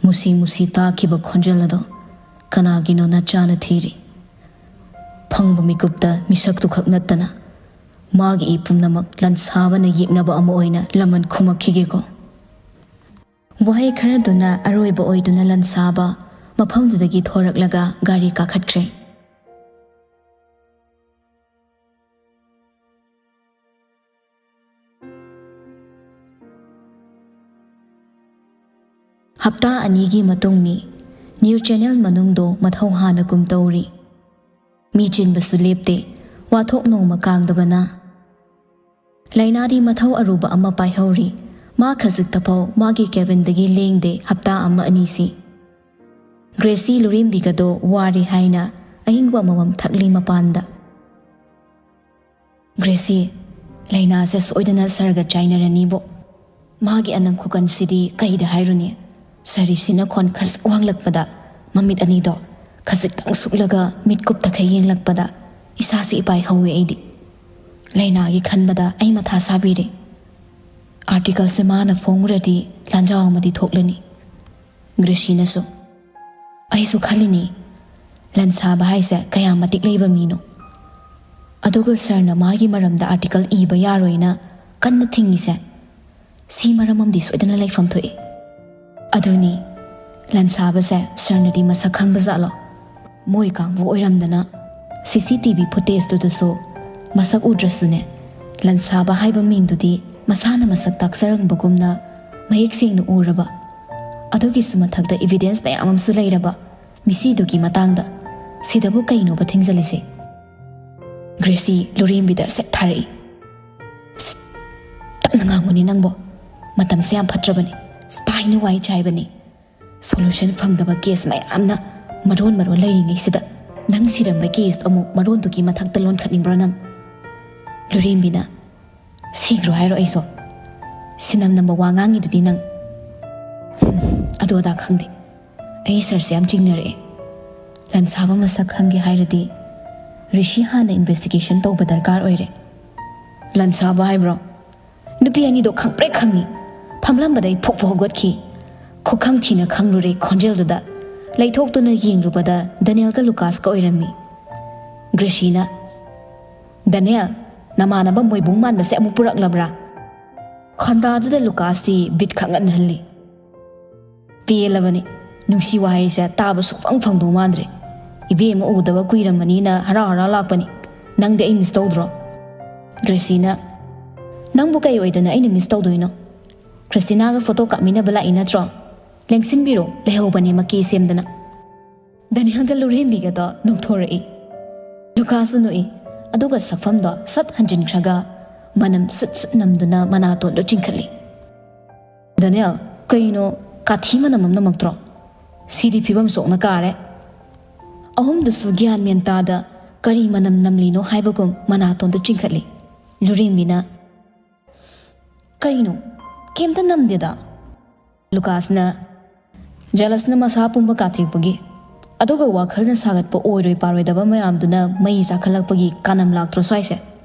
ꯃꯨꯁꯤ ꯃꯨꯁꯤ ꯇꯥꯈꯤꯕ ꯈꯣꯟꯖꯦꯜ ꯑꯗꯣ ꯀꯅꯥꯒꯤꯅꯣ ꯅꯆꯥꯅ ꯊꯤꯔꯤ꯫ ꯐꯪꯕ ꯃꯤꯀꯨꯞꯇ ꯃꯤꯁꯛꯇꯨꯈꯛ ꯅꯠꯇꯅ ꯃꯥꯒꯤ ꯏ ꯄꯨꯝꯅꯃꯛ ꯂꯥꯟꯁꯥꯕꯅ ꯌꯦꯛꯅꯕ ꯑꯃ ꯑꯣꯏꯅ ꯂꯃꯟ ꯈꯨꯝꯃꯛꯈꯤꯒꯦꯀꯣ꯫" ꯋꯥꯍꯩ ꯈꯔꯗꯨꯅ ꯑꯔꯣꯏꯕ ꯑꯣꯏꯗꯨꯅ ꯂꯥꯟꯁꯥꯕ ꯃꯐꯝꯗꯨꯗꯒꯤ ꯊꯣꯔꯛꯂꯒ ꯒꯥꯔꯤ ꯀꯥꯈꯠꯈ꯭ꯔꯦ꯫ ꯍꯞꯇꯥ ꯑꯅꯤꯒꯤ ꯃꯇꯨꯡꯅꯤ꯫ ꯅ꯭ꯌꯨ ꯆꯦꯅꯦꯜ ꯃꯅꯨꯡꯗꯣ ꯃꯊꯧ ꯍꯥꯟꯅꯒꯨꯝ ꯇꯧꯔꯤ꯫ ꯃꯤ ꯆꯤꯟꯕꯁꯨ ꯂꯦꯞꯇꯦ꯫ ꯋꯥꯊꯣꯛ ꯅꯣꯡꯃ ꯀꯥꯡꯗꯕꯅ꯫ ꯂꯥꯏꯅꯥꯗꯤ ꯃꯊꯧ ꯑꯔꯨꯕ ꯑꯃ ꯄꯥꯏꯍꯧꯔꯤ꯫ ꯃꯥ ꯈꯖꯤꯛꯇꯐꯥꯎ ꯃꯥꯒꯤ ꯀꯦꯕꯤꯟꯗꯒꯤ ꯂꯦꯡꯗꯦ ꯍꯞꯇꯥ ꯑꯃ ꯑꯅꯤꯁꯤ꯫ ꯒ꯭ꯔꯦꯁꯤ ꯂꯨꯔꯦꯝꯕꯤꯒꯗꯣ ꯋꯥꯔꯤ ꯍꯥꯏꯅ ꯑꯏꯪꯕ ꯑꯃꯃꯝ ꯊꯛꯂꯤ ꯃꯄꯥꯟꯗ꯫ "ꯒ꯭ꯔꯦꯁꯤ, ꯂꯥꯏꯅꯥꯁꯦ ꯁꯣꯏꯗꯅ ꯁꯔꯒ ꯆꯥꯏꯅꯔꯅꯤꯕꯣ꯫ ꯃꯥꯒꯤ ꯑꯅꯝ ꯈꯨꯀꯟꯁꯤꯗꯤ ꯀꯩꯗ ꯍꯥꯏꯔꯨꯅꯤ?" ꯁꯥꯔꯤꯁꯤꯅ ꯈꯣꯟ ꯈꯖꯤꯛ ꯋꯥꯡꯂꯛꯄꯗ ꯃꯃꯤꯠ ꯑꯅꯤꯗꯣ ꯈꯖꯤꯛꯇꯪ ꯁꯨꯛꯂꯒ ꯃꯤꯠꯀꯨꯞꯇꯈꯩ ꯌꯦꯡꯂꯛꯄꯗ ꯏꯁꯥꯁꯦ ꯏꯄꯥꯏ ꯍꯧꯋꯦ ꯑꯩꯗꯤ꯫ ꯂꯥꯏꯅꯥꯒꯤ ꯈꯟꯕꯗ ꯑꯩ ꯃꯊꯥ ꯁꯥꯕꯤꯔꯦ꯫ ꯑꯥꯔꯇꯤꯀꯜꯁꯦ ꯃꯥꯅ ꯐꯣꯡꯉꯨꯔꯗꯤ ꯂꯥꯟꯖꯥꯎ ꯑꯃꯗꯤ ꯊꯣꯛꯂꯅꯤ꯫ ꯒ꯭ꯔꯦꯁꯤꯅꯁꯨ, "ꯑꯩꯁꯨ ꯈꯜꯂꯤꯅꯤ, ꯂꯟꯁꯥꯕ ꯍꯥꯏꯁꯦ ꯀꯌꯥꯝ ꯃꯇꯤꯛ ꯂꯩꯕ ꯃꯤꯅꯣ꯫ ꯑꯗꯨꯒ ꯁꯥꯔꯅ ꯃꯥꯒꯤ ꯃꯔꯝꯗ ꯑꯥꯔꯇꯤꯀꯜ ꯏꯕ ꯌꯥꯔꯣꯏꯅ ꯀꯟꯅ ꯊꯤꯡꯉꯤꯁꯦ, ꯁꯤ ꯃꯔꯝ ꯑꯃꯗꯤ ꯁꯣꯏꯗꯅ ꯂꯩꯐꯝ ꯊꯣꯛꯏ꯫ ꯑꯗꯨꯅꯤ, ꯂꯟꯁꯥꯕꯁꯦ ꯁꯥꯔꯅꯗꯤ ꯃꯁꯛ ꯈꯪꯕ ꯖꯥꯠꯂꯣ? ꯃꯣꯏ ꯀꯥꯡꯕꯨ ꯑꯣꯏꯔꯝꯗꯅ ꯁꯤ ꯁꯤ ꯇꯤ ꯚꯤ ꯐꯨꯇꯦꯖꯇꯨꯗꯁꯨ ꯃꯁꯛ ꯎꯗ꯭ꯔꯁꯨꯅꯦ, ꯂꯟꯁꯥꯕ ꯍꯥꯏꯕ ꯃꯤꯡꯗꯨꯗꯤ ꯃꯁꯥꯅ ꯃꯁꯛ ꯇꯥꯛꯆꯔꯝꯕꯒꯨꯝꯅ ꯃꯌꯦꯛ ꯁꯦꯡꯅ ꯎꯔꯕ꯫ ꯑꯗꯨꯒꯤꯁꯨ ꯃꯊꯛꯇ ꯏꯚꯤꯗꯦꯟꯁ ꯃꯌꯥꯝ ꯑꯃꯁꯨ ꯂꯩꯔꯕ ꯃꯤꯁꯤꯗꯨꯒꯤ ꯃꯇꯥꯡꯗ꯫ ꯁꯤꯗꯕꯨ ꯀꯩꯅꯣꯕ ꯊꯦꯡꯖꯜꯂꯤꯁꯦ?" Gracie ꯂꯨꯔꯦꯝꯕꯤꯗ set ꯊꯥꯔꯛꯏ꯫ "ꯁꯤꯠ, ꯇꯞꯅ ꯉꯥꯡꯉꯨꯅꯦ ꯅꯪꯕꯣ꯫ ꯃꯇꯝꯁꯦ ꯌꯥꯝ ꯐꯠꯇ꯭ꯔꯕꯅꯤ꯫ ꯁ꯭ꯄꯥꯏꯅ ꯋꯥꯏ ꯆꯥꯏꯕꯅꯤ꯫ ꯁꯣꯂꯨꯁꯟ ꯐꯪꯗꯕ ꯀꯦꯁ ꯃꯌꯥꯝꯅ ꯃꯔꯣꯟ ꯃꯔꯣꯟ ꯂꯩꯔꯤꯉꯩꯁꯤꯗ ꯅꯪ ꯁꯤꯔꯝꯕ ꯀꯦꯁꯇꯣ ꯑꯃꯨꯛ ꯃꯔꯣꯟꯗꯨꯒꯤ ꯃꯊꯛꯇ ꯂꯣꯟꯈꯠꯅꯤꯡꯕ꯭ꯔꯣ ꯅꯪ?" ꯂꯨꯔꯦꯝꯕꯤꯅ, "ꯁꯤꯈ꯭ꯔꯣ ꯍꯥꯏꯔꯣ ꯑꯩꯁꯨ? ꯁꯤꯅꯝ ꯅꯝꯕ ꯋꯥ ꯉꯥꯡꯉꯤꯗꯨꯗꯤ ꯅꯪ꯫" "ꯍꯝ, ꯑꯗꯨ ꯑꯗꯥ ꯈꯪꯗꯦ꯫ ꯑꯩ ꯁꯥꯔꯁꯦ ꯌꯥꯝ ꯆꯤꯡꯅꯔꯛꯑꯦ꯫ ꯂꯟꯁꯥꯕ ꯃꯁꯛ ꯈꯪꯒꯦ ꯍꯥꯏꯔꯗꯤ ꯔꯤꯁꯤ ꯍꯥꯟꯅ ꯏꯟꯚꯦꯁꯇꯤꯒꯦꯁꯟ ꯇꯧꯕ ꯗꯔꯀꯥꯔ ꯑꯣꯏꯔꯦ꯫" "ꯂꯟꯁꯥꯕ ꯍꯥꯏꯕ꯭ꯔꯣ? ꯅꯨꯄꯤ ꯑꯅꯤꯗꯣ ꯈꯪꯄ꯭ꯔꯦꯛ ꯈꯪꯉꯤ꯫ ꯐꯝꯂꯝꯕꯗꯩ ꯐꯨꯛ ꯐꯨꯛ ꯍꯧꯒꯠꯈꯤ꯫ ꯈꯨꯈꯪ ꯊꯤꯅ ꯈꯪꯂꯨꯔꯦ ꯈꯣꯟꯖꯦꯜꯗꯨꯗ꯫ ꯂꯩꯊꯣꯛꯇꯨꯅ ꯌꯦꯡꯂꯨꯕꯗ ꯗꯅꯤꯌꯦꯜꯒ ꯂꯨꯀꯥꯁꯀ ꯑꯣꯏꯔꯝꯃꯤ꯫ ꯒ꯭ꯔꯦꯁꯤꯅ, "ꯗꯅꯤꯌꯦꯜ, ꯅꯃꯥꯟꯅꯕ ꯃꯣꯏꯕꯨꯡ ꯃꯥꯟꯕꯁꯦ ꯑꯃꯨꯛ ꯄꯨꯔꯛꯂꯕ꯭ꯔꯥ?" ꯈꯟꯗꯥꯗꯨꯗ ꯂꯨꯀꯥꯁꯇꯤ ꯕꯤꯠ ꯈꯪꯍꯟꯍꯜꯂꯤ꯫ "ꯄꯦꯜꯂꯕꯅꯤ꯫ ꯅꯨꯡꯁꯤ ꯋꯥꯍꯩꯁꯦ ꯇꯥꯕ ꯁꯨꯛꯐꯪ ꯐꯪꯗꯧ ꯃꯥꯟꯗ꯭ꯔꯦ꯫ ꯏꯕꯦꯝꯃ ꯎꯗꯕ ꯀꯨꯏꯔꯝꯃꯅꯤꯅ ꯍꯔꯥꯎ ꯍꯔꯥꯎ ꯂꯥꯛꯄꯅꯤ꯫ ꯅꯪꯗꯤ ꯑꯩ ꯃꯤꯁ ꯇꯧꯗ꯭ꯔꯣ?" ꯒ꯭ꯔꯦꯁꯤꯅ, "ꯅꯪꯕꯨ ꯀꯩ ꯑꯣꯏꯗꯅ ꯑꯩꯅ ꯃꯤꯁ ꯇꯧꯗꯣꯏꯅꯣ? ꯈ꯭ꯔꯤꯁꯇꯤꯅꯥꯒ ꯐꯣꯇꯣ ꯀꯥꯞꯃꯤꯟꯅꯕ ꯂꯥꯛꯏ ꯅꯠꯇ꯭ꯔꯣ? ꯂꯦꯡꯁꯤꯟꯕꯤꯔꯣ, ꯂꯩꯍꯧꯕꯅꯦ ꯃꯀꯤ ꯁꯦꯝꯗꯅ꯫" ꯗꯅꯤꯌꯦꯜꯒ ꯂꯨꯔꯦꯝꯕꯤꯒꯗꯣ ꯅꯣꯛꯊꯣꯔꯛꯏ꯫ ꯂꯨꯀꯥꯁꯁꯨ ꯅꯣꯛꯏ꯫ ꯑꯗꯨꯒ ꯁꯛꯐꯝꯗꯣ ꯁꯠ ꯍꯟꯖꯤꯟꯈ꯭ꯔꯒ ꯃꯅꯝ ꯁꯨꯠ ꯁꯨꯠ ꯅꯝꯗꯨꯅ ꯃꯅꯥꯇꯣꯟꯗꯣ ꯆꯤꯡꯈꯠꯂꯤ꯫ "ꯗꯅꯤꯌꯦꯜ, ꯀꯩꯅꯣ, ꯀꯥꯊꯤ ꯃꯅꯝ ꯑꯃ ꯅꯝꯃꯛꯇ꯭ꯔꯣ? ꯁꯤꯗꯤ ꯐꯤꯕꯝ ꯁꯣꯛꯅ ꯀꯥꯔꯦ꯫" ꯑꯍꯨꯝꯗꯨꯁꯨ ꯒ꯭ꯌꯥꯟ ꯃꯦꯟ ꯇꯥꯗ ꯀꯔꯤ ꯃꯅꯝ ꯅꯝꯂꯤꯅꯣ ꯍꯥꯏꯕꯒꯨꯝ ꯃꯅꯥꯇꯣꯟꯗꯣ ꯆꯤꯡꯈꯠꯂꯤ꯫ ꯂꯨꯔꯦꯝꯕꯤꯅ, "ꯀꯩꯅꯣ, ꯀꯩꯝꯇ ꯅꯝꯗꯦꯗ꯫" ꯂꯨꯀꯥꯁꯅ, "ꯖꯦꯂꯁꯅ ꯃꯁꯥ ꯄꯨꯝꯕ ꯀꯥꯊꯦꯛꯄꯒꯤ, ꯑꯗꯨꯒ ꯋꯥꯈꯜꯅ ꯁꯥꯒꯠꯄ ꯑꯣꯏꯔꯣꯏ ꯄꯥꯔꯣꯏꯗꯕ ꯃꯌꯥꯝꯗꯨꯅ ꯃꯩ ꯆꯥꯈꯠꯂꯛꯄꯒꯤ ꯀꯥꯅꯝ ꯂꯥꯛꯇ꯭ꯔꯣ ꯁ꯭ꯋꯥꯏꯁꯦ?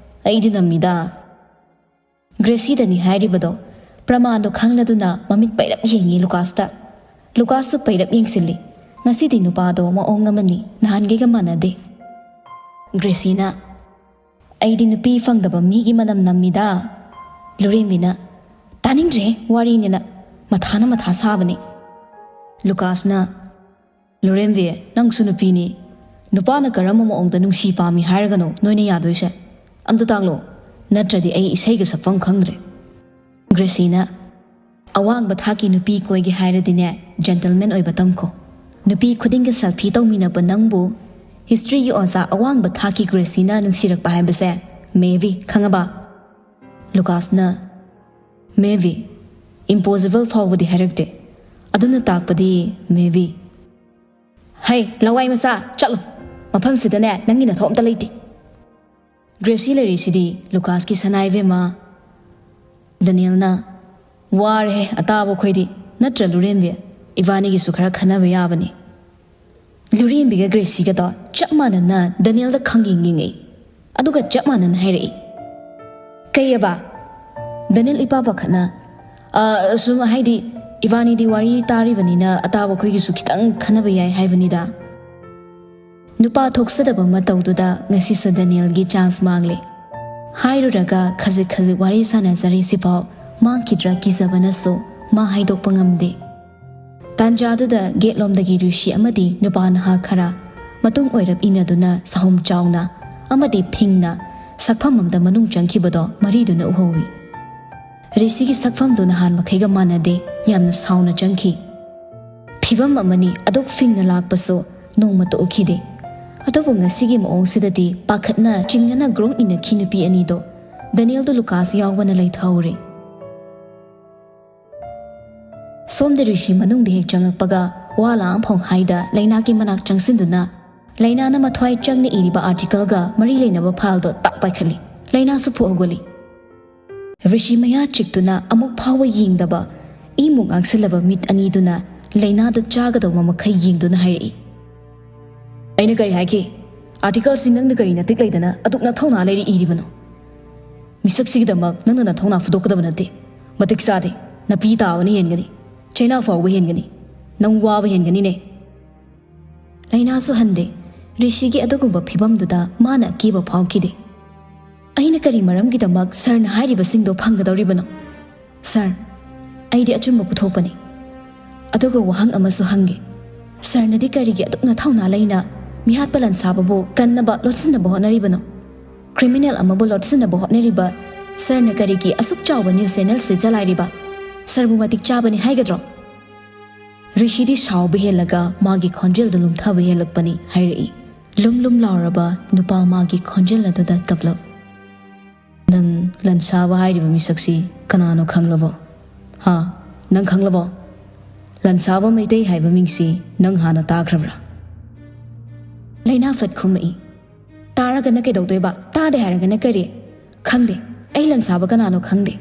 ꯑꯩꯗꯤ ꯅꯝꯃꯤꯗ꯫" ꯒ꯭ꯔꯦꯁꯤꯗꯅꯤ ꯍꯥꯏꯔꯤꯕꯗꯣ꯫ ꯄ꯭ꯔꯃꯥꯟꯗꯣ ꯈꯪꯂꯗꯨꯅ ꯃꯃꯤꯠ ꯄꯩꯔꯞ ꯌꯦꯡꯉꯤ ꯂꯨꯀꯥꯁꯇ꯫ ꯂꯨꯀꯥꯁꯁꯨ ꯄꯩꯔꯞ ꯌꯦꯡꯁꯤꯜꯂꯤ꯫ ꯉꯁꯤꯗꯤ ꯅꯨꯄꯥꯗꯣ ꯃꯑꯣꯡ ꯑꯃꯅꯤ, ꯅꯍꯥꯟꯒꯩꯒ ꯃꯥꯟꯅꯗꯦ꯫ ꯒ꯭ꯔꯦꯁꯤꯅ, "ꯑꯩꯗꯤ ꯅꯨꯄꯤ ꯐꯪꯗꯕ ꯃꯤꯒꯤ ꯃꯅꯝ ꯅꯝꯃꯤꯗ꯫ ꯂꯨꯔꯦꯝꯕꯤꯅ, "ꯇꯥꯅꯤꯡꯗ꯭ꯔꯦ, ꯋꯥꯔꯤꯅꯤꯅ꯫ ꯃꯊꯥꯅ ꯃꯊꯥ ꯁꯥꯕꯅꯤ"꯫ ꯂꯨꯀꯥꯁꯅ, "ꯂꯨꯔꯦꯝꯕꯤ, ꯅꯪꯁꯨ ꯅꯨꯄꯤꯅꯤ꯫ ꯅꯨꯄꯥꯅ ꯀꯔꯝꯕ ꯃꯑꯣꯡꯗ ꯅꯨꯡꯁꯤ ꯄꯥꯝꯃꯤ ꯍꯥꯏꯔꯒꯅꯣ ꯅꯣꯏꯅ ꯌꯥꯗꯣꯏꯁꯦ? ꯑꯝꯇ ꯇꯥꯛꯂꯣ꯫ ꯅꯠꯇ꯭ꯔꯗꯤ ꯑꯩ ꯏꯁꯩꯒ ꯁꯛꯐꯝ ꯈꯪꯗ꯭ꯔꯦ"꯫ ꯒ꯭ꯔꯦꯁꯤꯅ, "ꯑꯋꯥꯡꯕ ꯊꯥꯛꯀꯤ ꯅꯨꯄꯤ ꯀꯣꯏꯒꯦ ꯍꯥꯏꯔꯗꯤꯅꯦ, ꯖꯦꯟꯇꯜꯃꯦꯟ ꯑꯣꯏꯕ ꯇꯝꯈꯣ꯫ ꯅꯨꯄꯤ ꯈꯨꯗꯤꯡꯒ ꯁꯦꯜꯐꯤ ꯇꯧꯃꯤꯟꯅꯕ ꯅꯪꯕꯨ ꯍꯤꯁꯇ꯭ꯔꯤꯒꯤ ꯑꯣꯖꯥ ꯑꯋꯥꯡꯕ ꯊꯥꯛꯀꯤ ꯒ꯭ꯔꯦꯁꯤꯅ ꯅꯨꯡꯁꯤꯔꯛꯄ ꯍꯥꯏꯕꯁꯦ ꯃꯦꯕꯤ, ꯈꯪꯉꯕ?" ꯂꯨꯀꯥꯁꯅ, "ꯃꯦꯕꯤ, ꯏꯝꯄꯣꯁꯤꯕꯜ ꯐꯥꯎꯕꯗꯤ ꯍꯥꯏꯔꯛꯇꯦ꯫ ꯑꯗꯨꯅ ꯇꯥꯛꯄꯗꯤ ꯃꯦꯕꯤ"꯫ "ꯍꯩ, ꯂꯋꯥꯏ ꯃꯆꯥ, ꯆꯠꯂꯣ꯫ ꯃꯐꯝꯁꯤꯗꯅꯦ ꯅꯪꯒꯤ ꯅꯊꯧ ꯑꯝꯇ ꯂꯩꯇꯦ"꯫ ꯒ꯭ꯔꯦꯁꯤ ꯂꯩꯔꯤꯁꯤꯗꯤ ꯂꯨꯀꯥꯁꯀꯤ ꯁꯅꯥ ꯏꯕꯦꯝꯃ꯫ ꯗꯅꯤꯌꯦꯜꯅ, "ꯋꯥꯔꯦꯍꯦ ꯑꯇꯥꯕ ꯈꯣꯏꯗꯤ, ꯅꯠꯇ꯭ꯔ ꯂꯨꯔꯦꯝꯕꯤ? ꯏꯕꯥꯅꯤꯒꯤꯁꯨ ꯈꯔ ꯈꯟꯅꯕ ꯌꯥꯕꯅꯤ"꯫ ꯂꯨꯔꯦꯝꯕꯤꯒ ꯒ꯭ꯔꯦꯁꯤꯒꯗꯣ ꯆꯞ ꯃꯥꯟꯅꯅ ꯗꯅꯤꯌꯦꯜꯗ ꯈꯪꯌꯦꯡ ꯌꯦꯡꯉꯛꯏ꯫ ꯑꯗꯨꯒ ꯆꯞ ꯃꯥꯟꯅꯅ ꯍꯥꯏꯔꯛꯏ, "ꯀꯩꯑꯕ?" ꯗꯅꯤꯌꯦꯜ ꯏꯄꯥ ꯄꯥꯈꯠꯅ, "ꯑ, ꯁꯨꯝ ꯍꯥꯏꯗꯤ, ꯏꯕꯥꯅꯤꯗꯤ ꯋꯥꯔꯤ ꯇꯥꯔꯤꯕꯅꯤꯅ ꯑꯇꯥꯕ ꯑꯩꯈꯣꯏꯒꯤꯁꯨ ꯈꯤꯇꯪ ꯈꯟꯅꯕ ꯌꯥꯏ ꯍꯥꯏꯕꯅꯤꯗ"꯫ ꯅꯨꯄꯥ ꯊꯣꯛꯆꯗꯕ ꯃꯇꯧꯗꯨꯗ ꯉꯁꯤꯁꯨ ꯗꯅꯤꯌꯦꯜꯒꯤ ꯆꯥꯟꯁ ꯃꯥꯡꯂꯦ꯫ ꯍꯥꯏꯔꯨꯔꯒ ꯈꯖꯤꯛ ꯈꯖꯤꯛ ꯋꯥꯔꯤ ꯁꯥꯟꯅꯖꯔꯤꯁꯤꯐꯥꯎ ꯃꯥꯡꯈꯤꯗ꯭ꯔꯥ ꯀꯤꯖꯕꯅꯁꯨ ꯃꯥ ꯍꯥꯏꯗꯣꯛꯄ ꯉꯝꯗꯦ꯫ ꯇꯥꯟꯖꯥꯗꯨꯗ ꯒꯦꯠꯂꯣꯝꯗꯒꯤ ꯔꯤꯁꯤ ꯑꯃꯗꯤ ꯅꯨꯄꯥ ꯅꯍꯥ ꯈꯔ ꯃꯇꯨꯡ ꯑꯣꯏꯔꯞ ꯏꯟꯅꯗꯨꯅ ꯁꯍꯨꯝ ꯆꯥꯎꯅ ꯑꯃꯗꯤ ꯐꯤꯡꯅ ꯁꯛꯐꯝ ꯑꯃꯗ ꯃꯅꯨꯡ ꯆꯪꯈꯤꯕꯗꯣ ꯃꯔꯤꯗꯨꯅ ꯎꯍꯧꯏ꯫ ꯔꯤꯁꯤꯒꯤ ꯁꯛꯐꯝꯗꯨ ꯅꯍꯥꯟ ꯃꯈꯩꯒ ꯃꯥꯟꯅꯗꯦ, ꯌꯥꯝꯅ ꯁꯥꯎꯅ ꯆꯪꯈꯤ꯫ ꯐꯤꯚꯝ ꯑꯃꯅꯤ, ꯑꯗꯨꯛ ꯐꯤꯡꯅ ꯂꯥꯛꯄꯁꯨ ꯅꯣꯡꯃꯇ ꯎꯈꯤꯗꯦ꯫ ꯑꯗꯨꯕꯨ ꯉꯁꯤꯒꯤ ꯃꯑꯣꯡꯁꯤꯗꯗꯤ ꯄꯥꯈꯠꯅ ꯆꯤꯡꯅꯅ ꯒ꯭ꯔꯣꯡ ꯏꯟꯅꯈꯤ ꯅꯨꯄꯤ ꯑꯅꯤꯗꯣ꯫ ꯗꯅꯤꯌꯦꯜꯗꯨ ꯂꯨꯀꯥꯁ ꯌꯥꯎꯕꯅ ꯂꯩꯊꯍꯧꯔꯦ꯫ ꯁꯣꯝꯗ ꯔꯤꯁꯤ ꯃꯅꯨꯡꯗ ꯍꯦꯛ ꯆꯪꯉꯛꯄꯒ ꯋꯥ ꯂꯥꯡꯐꯝ ꯍꯥꯏꯗ ꯂꯩꯅꯥꯒꯤ ꯃꯅꯥꯛ ꯆꯪꯁꯤꯟꯗꯨꯅ ꯂꯩꯅꯥꯅ ꯃꯊ꯭ꯋꯥꯏ ꯆꯪꯅ ꯏꯔꯤꯕ ꯑꯥꯔꯇꯤꯀꯜꯒ ꯃꯔꯤ ꯂꯩꯅꯕ ꯐꯥꯏꯜꯗꯣ ꯇꯥꯛ ꯄꯥꯏꯈꯠꯂꯤ꯫ ꯂꯩꯅꯥꯁꯨ ꯐꯨ ꯍꯧꯒꯠꯂꯤ꯫ ꯔꯤꯁꯤ ꯃꯌꯥ ꯆꯤꯛꯇꯨꯅ ꯑꯃꯨꯛ ꯐꯥꯎꯕ ꯌꯦꯡꯗꯕ ꯏꯃꯨꯡ ꯉꯥꯡꯁꯤꯜꯂꯕ ꯃꯤꯠ ꯑꯅꯤꯗꯨꯅ ꯂꯩꯅꯥꯗ ꯆꯥꯒꯗꯧꯕ ꯃꯈꯩ ꯌꯦꯡꯗꯨꯅ ꯍꯥꯏꯔꯛꯏ, "ꯑꯩꯅ ꯀꯔꯤ ꯍꯥꯏꯈꯤ? ꯑꯥꯔꯇꯤꯀꯜꯁꯤ ꯅꯪꯅ ꯀꯔꯤ ꯅꯇꯤꯛ ꯂꯩꯗꯅ ꯑꯗꯨꯛ ꯅꯊꯧꯅꯥ ꯂꯩꯔ ꯏꯔꯤꯕꯅꯣ? ꯃꯤꯁꯛꯁꯤꯒꯤꯗꯃꯛ ꯅꯪꯅ ꯅꯊꯧꯅꯥ ꯐꯨꯗꯣꯛꯀꯗꯕ ꯅꯠꯇꯦ꯫ ꯃꯇꯤꯛ ꯆꯥꯗꯦ꯫ ꯅꯄꯤ ꯇꯥꯕꯅ ꯍꯦꯟꯒꯅꯤ꯫ ꯆꯩꯅꯥ ꯐꯥꯎꯕ ꯍꯦꯟꯒꯅꯤ"꯫ ꯅꯪ ꯋꯥꯕ ꯍꯦꯟꯒꯅꯤꯅꯦ꯫ ꯂꯩꯅꯥꯁꯨ ꯍꯟꯗꯦ꯫ ꯔꯤꯁꯤꯒꯤ ꯑꯗꯨꯒꯨꯝꯕ ꯐꯤꯕꯝꯗꯨꯗ ꯃꯥꯅ ꯑꯀꯤꯕ ꯐꯥꯎꯈꯤꯗꯦ꯫ ꯑꯩꯅ ꯀꯔꯤ ꯃꯔꯝꯒꯤꯗꯃꯛ ꯁꯥꯔꯅ ꯍꯥꯏꯔꯤꯕꯁꯤꯡꯗꯣ ꯐꯪꯒꯗꯧꯔꯤꯕꯅꯣ? ꯁꯥꯔ, ꯑꯩꯗꯤ ꯑꯆꯨꯝꯕ ꯄꯨꯊꯣꯛꯄꯅꯤ꯫ ꯑꯗꯨꯒ ꯋꯥꯍꯪ ꯑꯃꯁꯨ ꯍꯪꯒꯦ꯫ ꯁꯥꯔꯅꯗꯤ ꯀꯔꯤꯒꯤ ꯑꯗꯨꯛ ꯅꯊꯧꯅꯥ ꯂꯩꯅ ꯃꯤꯍꯥꯠꯄ ꯂꯥꯟꯁꯥꯕꯕꯨ ꯀꯟꯅꯕ ꯂꯣꯠꯁꯤꯟꯅꯕ ꯍꯣꯠꯅꯔꯤꯕꯅꯣ? ꯀ꯭ꯔꯤꯃꯤꯅꯦꯜ ꯑꯃꯕꯨ ꯂꯣꯠꯁꯤꯟꯅꯕ ꯍꯣꯠꯅꯔꯤꯕ ꯁꯥꯔꯅ ꯀꯔꯤꯒꯤ ꯑꯁꯨꯛ ꯆꯥꯎꯕ ꯅ꯭ꯌꯨꯁ ꯆꯦꯅꯦꯜꯁꯤ ꯆꯂꯥꯏꯔꯤꯕ? ꯁꯥꯔꯕꯨ ꯃꯇꯤꯛ ꯆꯥꯕꯅꯤ ꯍꯥꯏꯒꯗ꯭ꯔꯣ? ꯔꯤꯁꯤꯗꯤ ꯁꯥꯎꯕ ꯍꯦꯜꯂꯒ ꯃꯥꯒꯤ ꯈꯣꯟꯖꯦꯜꯗꯨ ꯂꯨꯝꯊꯕ ꯍꯦꯜꯂꯛꯄꯅꯤ ꯍꯥꯏꯔꯛꯏ꯫ ꯂꯨꯝ ꯂꯨꯝ ꯂꯥꯎꯔꯕ ꯅꯨꯄꯥ ꯃꯥꯒꯤ ꯈꯣꯟꯖꯦꯜ ꯑꯗꯨꯗ ꯇꯞꯂꯞ, "ꯅꯪ ꯂꯟꯁꯥꯕ ꯍꯥꯏꯔꯤꯕ ꯃꯤꯁꯛꯁꯤ ꯀꯅꯥꯅꯣ ꯈꯪꯂꯕꯣ? ꯍꯥ? ꯅꯪ ꯈꯪꯂꯕꯣ? ꯂꯟꯁꯥꯕ ꯃꯩꯇꯩ ꯍꯥꯏꯕ ꯃꯤꯡꯁꯤ ꯅꯪ ꯍꯥꯟꯅ ꯇꯥꯈ꯭ꯔꯕ꯭ꯔꯥ?" ꯂꯩꯅꯥ ꯐꯠ ꯈꯨꯝꯃꯛꯏ, "ꯇꯥꯔꯒꯅ ꯀꯩꯗꯧꯗꯣꯏꯕ? ꯇꯥꯗꯦ ꯍꯥꯏꯔꯒꯅ ꯀꯔꯤ? ꯈꯪꯗꯦ꯫ ꯑꯩ ꯂꯟꯁꯥꯕ ꯀꯅꯥꯅꯣ ꯈꯪꯗꯦ꯫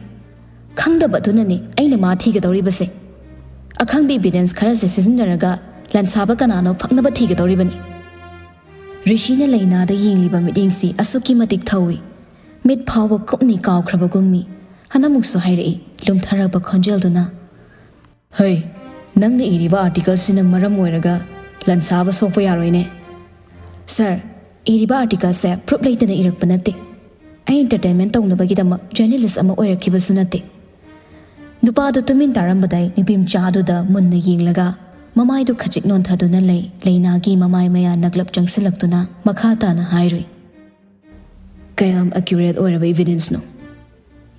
ꯈꯪꯗꯕ ꯑꯗꯨꯅꯅꯦ ꯑꯩꯅ ꯃꯥ ꯊꯤꯒꯗꯧꯔꯤꯕꯁꯦ꯫ ꯑꯈꯪꯕ ꯏꯕꯤꯗꯦꯟꯁ ꯈꯔꯁꯦ ꯁꯤꯖꯤꯟꯅꯔꯒ ꯂꯟꯁꯥꯕ ꯀꯅꯥꯅꯣ ꯐꯛꯅꯕ ꯊꯤꯒꯗꯧꯔꯤꯕꯅꯤ꯫" ꯔꯤꯁꯤꯅ ꯂꯩꯅꯥꯗ ꯌꯦꯡꯂꯤꯕ ꯃꯤꯠꯌꯦꯡꯁꯤ ꯑꯁꯨꯛꯀꯤ ꯃꯇꯤꯛ ꯊꯧꯏ꯫ ꯃꯤꯠ ꯐꯥꯎꯕ ꯀꯨꯞꯅꯤ ꯀꯥꯎꯈ꯭ꯔꯕꯒꯨꯝꯃꯤ꯫ ꯍꯟꯗꯛꯃꯨꯛꯁꯨ ꯍꯥꯏꯔꯛꯏ ꯂꯨꯝꯊꯔꯛꯄ ꯈꯣꯟꯖꯦꯜꯗꯨꯅ, "ꯍꯩ, ꯅꯪꯅ ꯏꯔꯤꯕ ꯑꯥꯔꯇꯤꯀꯜꯁꯤꯅ ꯃꯔꯝ ꯑꯣꯏꯔꯒ ꯂꯟꯁꯥꯕ ꯁꯣꯛꯄ ꯌꯥꯔꯣꯏꯅꯦ꯫" "ꯁꯥꯔ, ꯏꯔꯤꯕ ꯑꯥꯔꯇꯤꯀꯜꯁꯦ ꯄ꯭ꯔꯨꯞ ꯂꯩꯇꯅ ꯏꯔꯛꯄ ꯅꯠꯇꯦ꯫ ꯑꯩ ꯑꯦꯟꯇꯔꯇꯦꯟꯃꯦꯟ ꯇꯧꯅꯕꯒꯤꯗꯃꯛ ꯖꯔꯅꯦꯂꯤꯁ ꯑꯃ ꯑꯣꯏꯔꯛꯈꯤꯕꯁꯨ ꯅꯠꯇꯦ꯫" ꯅꯨꯄꯥꯗꯨ ꯇꯨꯃꯤꯟ ꯇꯥꯔꯝꯕꯗꯩ ꯅꯨꯄꯤ ꯃꯆꯥꯗꯨꯗ ꯃꯨꯟꯅ ꯌꯦꯡꯂꯒ ꯃꯃꯥꯏꯗꯨ ꯈꯖꯤꯛ ꯅꯣꯟꯊꯗꯨꯅ ꯂꯩ꯫ ꯂꯩꯅꯥꯒꯤ ꯃꯃꯥꯏ ꯃꯌꯥ ꯅꯛꯂꯞ ꯆꯪꯁꯤꯜꯂꯛꯇꯨꯅ ꯃꯈꯥ ꯇꯥꯅ ꯍꯥꯏꯔꯨꯏ, "ꯀꯌꯥꯝ ꯑꯦꯀ꯭ꯌꯨꯔꯦꯠ ꯑꯣꯏꯔꯕ ꯏꯕꯤꯗꯦꯟꯁꯅꯣ?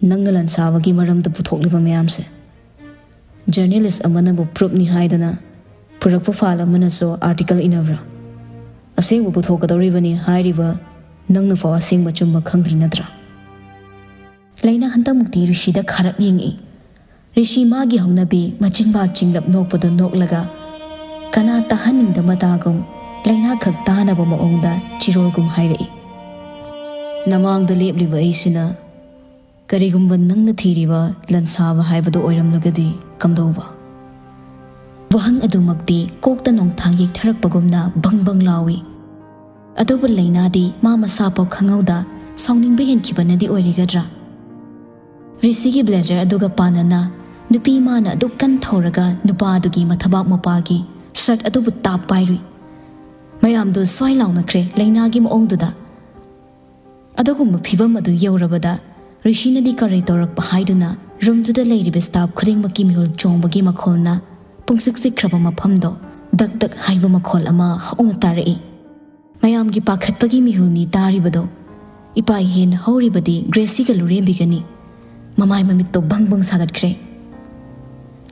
ꯅꯪꯅ ꯂꯟꯁꯥꯕꯒꯤ ꯃꯔꯝꯗ ꯄꯨꯊꯣꯛꯂꯤꯕ ꯃꯌꯥꯝꯁꯦ꯫ ꯖꯔꯅꯦꯂꯤꯁ ꯑꯃꯅꯕꯨ ꯄ꯭ꯔꯨꯞꯅꯤ ꯍꯥꯏꯗꯅ ꯄꯨꯔꯛꯄ ꯐꯥꯏꯜ ꯑꯃꯅꯁꯨ ꯑꯥꯔꯇꯤꯀꯜ ꯏꯅꯕ꯭ꯔꯥ? ꯑꯁꯦꯡꯕ ꯄꯨꯊꯣꯛꯀꯗꯧꯔꯤꯕꯅꯤ ꯍꯥꯏꯔꯤꯕ ꯅꯪꯅ ꯐꯥꯎ ꯑꯁꯦꯡꯕ ꯑꯆꯨꯝꯕ ꯈꯪꯗ꯭ꯔꯤ ꯅꯠꯇ꯭ꯔꯥ?" ꯂꯩꯅꯥ ꯍꯟꯗꯛꯃꯨꯛꯇꯤ ꯔꯤꯁꯤꯗ ꯈꯥꯔꯞ ꯌꯦꯡꯉꯛꯏ꯫ ꯔꯤꯁꯤ ꯃꯥꯒꯤ ꯍꯧꯅꯕꯤ ꯃꯆꯤꯟꯕꯥꯜ ꯆꯤꯡꯂꯞ ꯅꯣꯛꯄꯗꯨ ꯅꯣꯛꯂꯒ ꯀꯅꯥ ꯇꯥꯍꯟꯅꯤꯡꯗ ꯃꯇꯥꯒꯨꯝ ꯂꯩꯅꯥ ꯈꯛ ꯇꯥꯅꯕ ꯃꯑꯣꯡꯗ ꯆꯤꯔꯣꯜꯒꯨꯝ ꯍꯥꯏꯔꯛꯏ, "ꯅꯃꯥꯡꯗ ꯂꯦꯞꯂꯤꯕ ꯑꯩꯁꯤꯅ ꯀꯔꯤꯒꯨꯝꯕ ꯅꯪꯅ ꯊꯤꯔꯤꯕ ꯂꯟꯁꯥꯕ ꯍꯥꯏꯕꯗꯨ ꯑꯣꯏꯔꯝꯂꯒꯗꯤ ꯀꯝꯗꯧꯕ?" ꯋꯥꯍꯪ ꯑꯗꯨꯃꯛꯇꯤ ꯀꯣꯛꯇ ꯅꯣꯡꯊꯥꯡ ꯌꯩꯊꯔꯛꯄꯒꯨꯝꯅ ꯕꯪ ꯕꯪ ꯂꯥꯎꯏ꯫ ꯑꯗꯨꯕꯨ ꯂꯩꯅꯥꯗꯤ ꯃꯥ ꯃꯁꯥꯐꯥꯎ ꯈꯪꯍꯧꯗ ꯁꯥꯎꯅꯤꯡꯕ ꯍꯦꯟꯈꯤꯕꯅꯗꯤ ꯑꯣꯏꯔꯤꯒꯗ꯭ꯔꯥ? ꯔꯤꯁꯤꯒꯤ ꯕ꯭ꯂꯦꯖꯔ ꯑꯗꯨꯒ ꯄꯥꯟꯅꯅ ꯅꯨꯄꯤ ꯃꯥꯅ ꯑꯗꯨꯛ ꯀꯟ ꯊꯧꯔꯒ ꯅꯨꯄꯥꯗꯨꯒꯤ ꯃꯊꯕꯥꯛ ꯃꯄꯥꯒꯤ ꯁꯔꯠ ꯑꯗꯨꯕꯨ ꯇꯥꯞ ꯄꯥꯏꯔꯨꯏ꯫ ꯃꯌꯥꯝꯗꯨ ꯁ꯭ꯋꯥꯏ ꯂꯥꯎꯅꯈ꯭ꯔꯦ ꯂꯩꯅꯥꯒꯤ ꯃꯑꯣꯡꯗꯨꯗ꯫ ꯑꯗꯨꯒꯨꯝꯕ ꯐꯤꯚꯝ ꯑꯗꯨ ꯌꯧꯔꯕꯗ ꯔꯤꯁꯤꯅꯗꯤ ꯀꯔꯤ ꯇꯧꯔꯛꯄ ꯍꯥꯏꯗꯨꯅ ꯔꯨꯝꯗꯨꯗ ꯂꯩꯔꯤꯕ ꯁ꯭ꯇꯥꯐ ꯈꯨꯗꯤꯡꯃꯛꯀꯤ ꯃꯤꯍꯨꯜ ꯆꯣꯡꯕꯒꯤ ꯃꯈꯣꯜꯅ ꯄꯨꯡꯁꯤꯛ ꯁꯤꯛꯈ꯭ꯔꯕ ꯃꯐꯝꯗꯣ ꯗꯛ ꯗꯛ ꯍꯥꯏꯕ ꯃꯈꯣꯜ ꯑꯃ ꯍꯧꯅ ꯇꯥꯔꯛꯏ꯫ ꯃꯌꯥꯝꯒꯤ ꯄꯥꯈꯠꯄꯒꯤ ꯃꯤꯍꯨꯜꯅꯤ ꯇꯥꯔꯤꯕꯗꯣ꯫ ꯏꯄꯥ ꯏꯍꯦꯟ ꯍꯧꯔꯤꯕꯗꯤ ꯒ꯭ꯔꯦꯁꯤꯒ ꯂꯨꯔꯦꯝꯕꯤꯒꯅꯤ꯫ ꯃꯃꯥꯏ ꯃꯃꯤꯠꯇꯣ ꯕꯪ ꯕꯪ ꯁꯥꯒꯠꯈ꯭ꯔꯦ꯫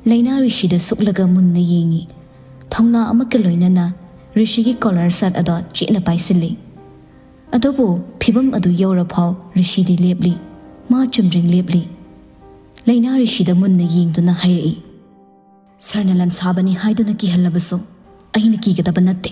ꯂꯩꯅꯥ ꯔꯤꯁꯤꯗ ꯁꯨꯛꯂꯒ ꯃꯨꯟꯅ ꯌꯦꯡꯉꯤ꯫ ꯊꯧꯅꯥ ꯑꯃꯠꯀ ꯂꯣꯏꯅꯅ ꯔꯤꯁꯤꯒꯤ ꯀꯣꯂꯔ ꯁꯔꯠ ꯑꯗꯣ ꯆꯦꯠꯅ ꯄꯥꯏꯁꯤꯜꯂꯤ꯫ ꯑꯗꯨꯕꯨ ꯐꯤꯚꯝ ꯑꯗꯨ ꯌꯧꯔꯐꯥꯎ ꯔꯤꯁꯤꯗꯤ ꯂꯦꯞꯂꯤ꯫ ꯃꯥ ꯆꯨꯝꯗ꯭ꯔꯤꯡ ꯂꯦꯞꯂꯤ꯫ ꯂꯩꯅꯥ ꯔꯤꯁꯤꯗ ꯃꯨꯟꯅ ꯌꯦꯡꯗꯨꯅ ꯍꯥꯏꯔꯛꯏ, "ꯁꯔꯅ ꯂꯟꯁꯥꯕꯅꯤ ꯍꯥꯏꯗꯨꯅ ꯀꯤꯍꯜꯂꯕꯁꯨ ꯑꯩꯅ ꯀꯤꯒꯗꯕ ꯅꯠꯇꯦ꯫"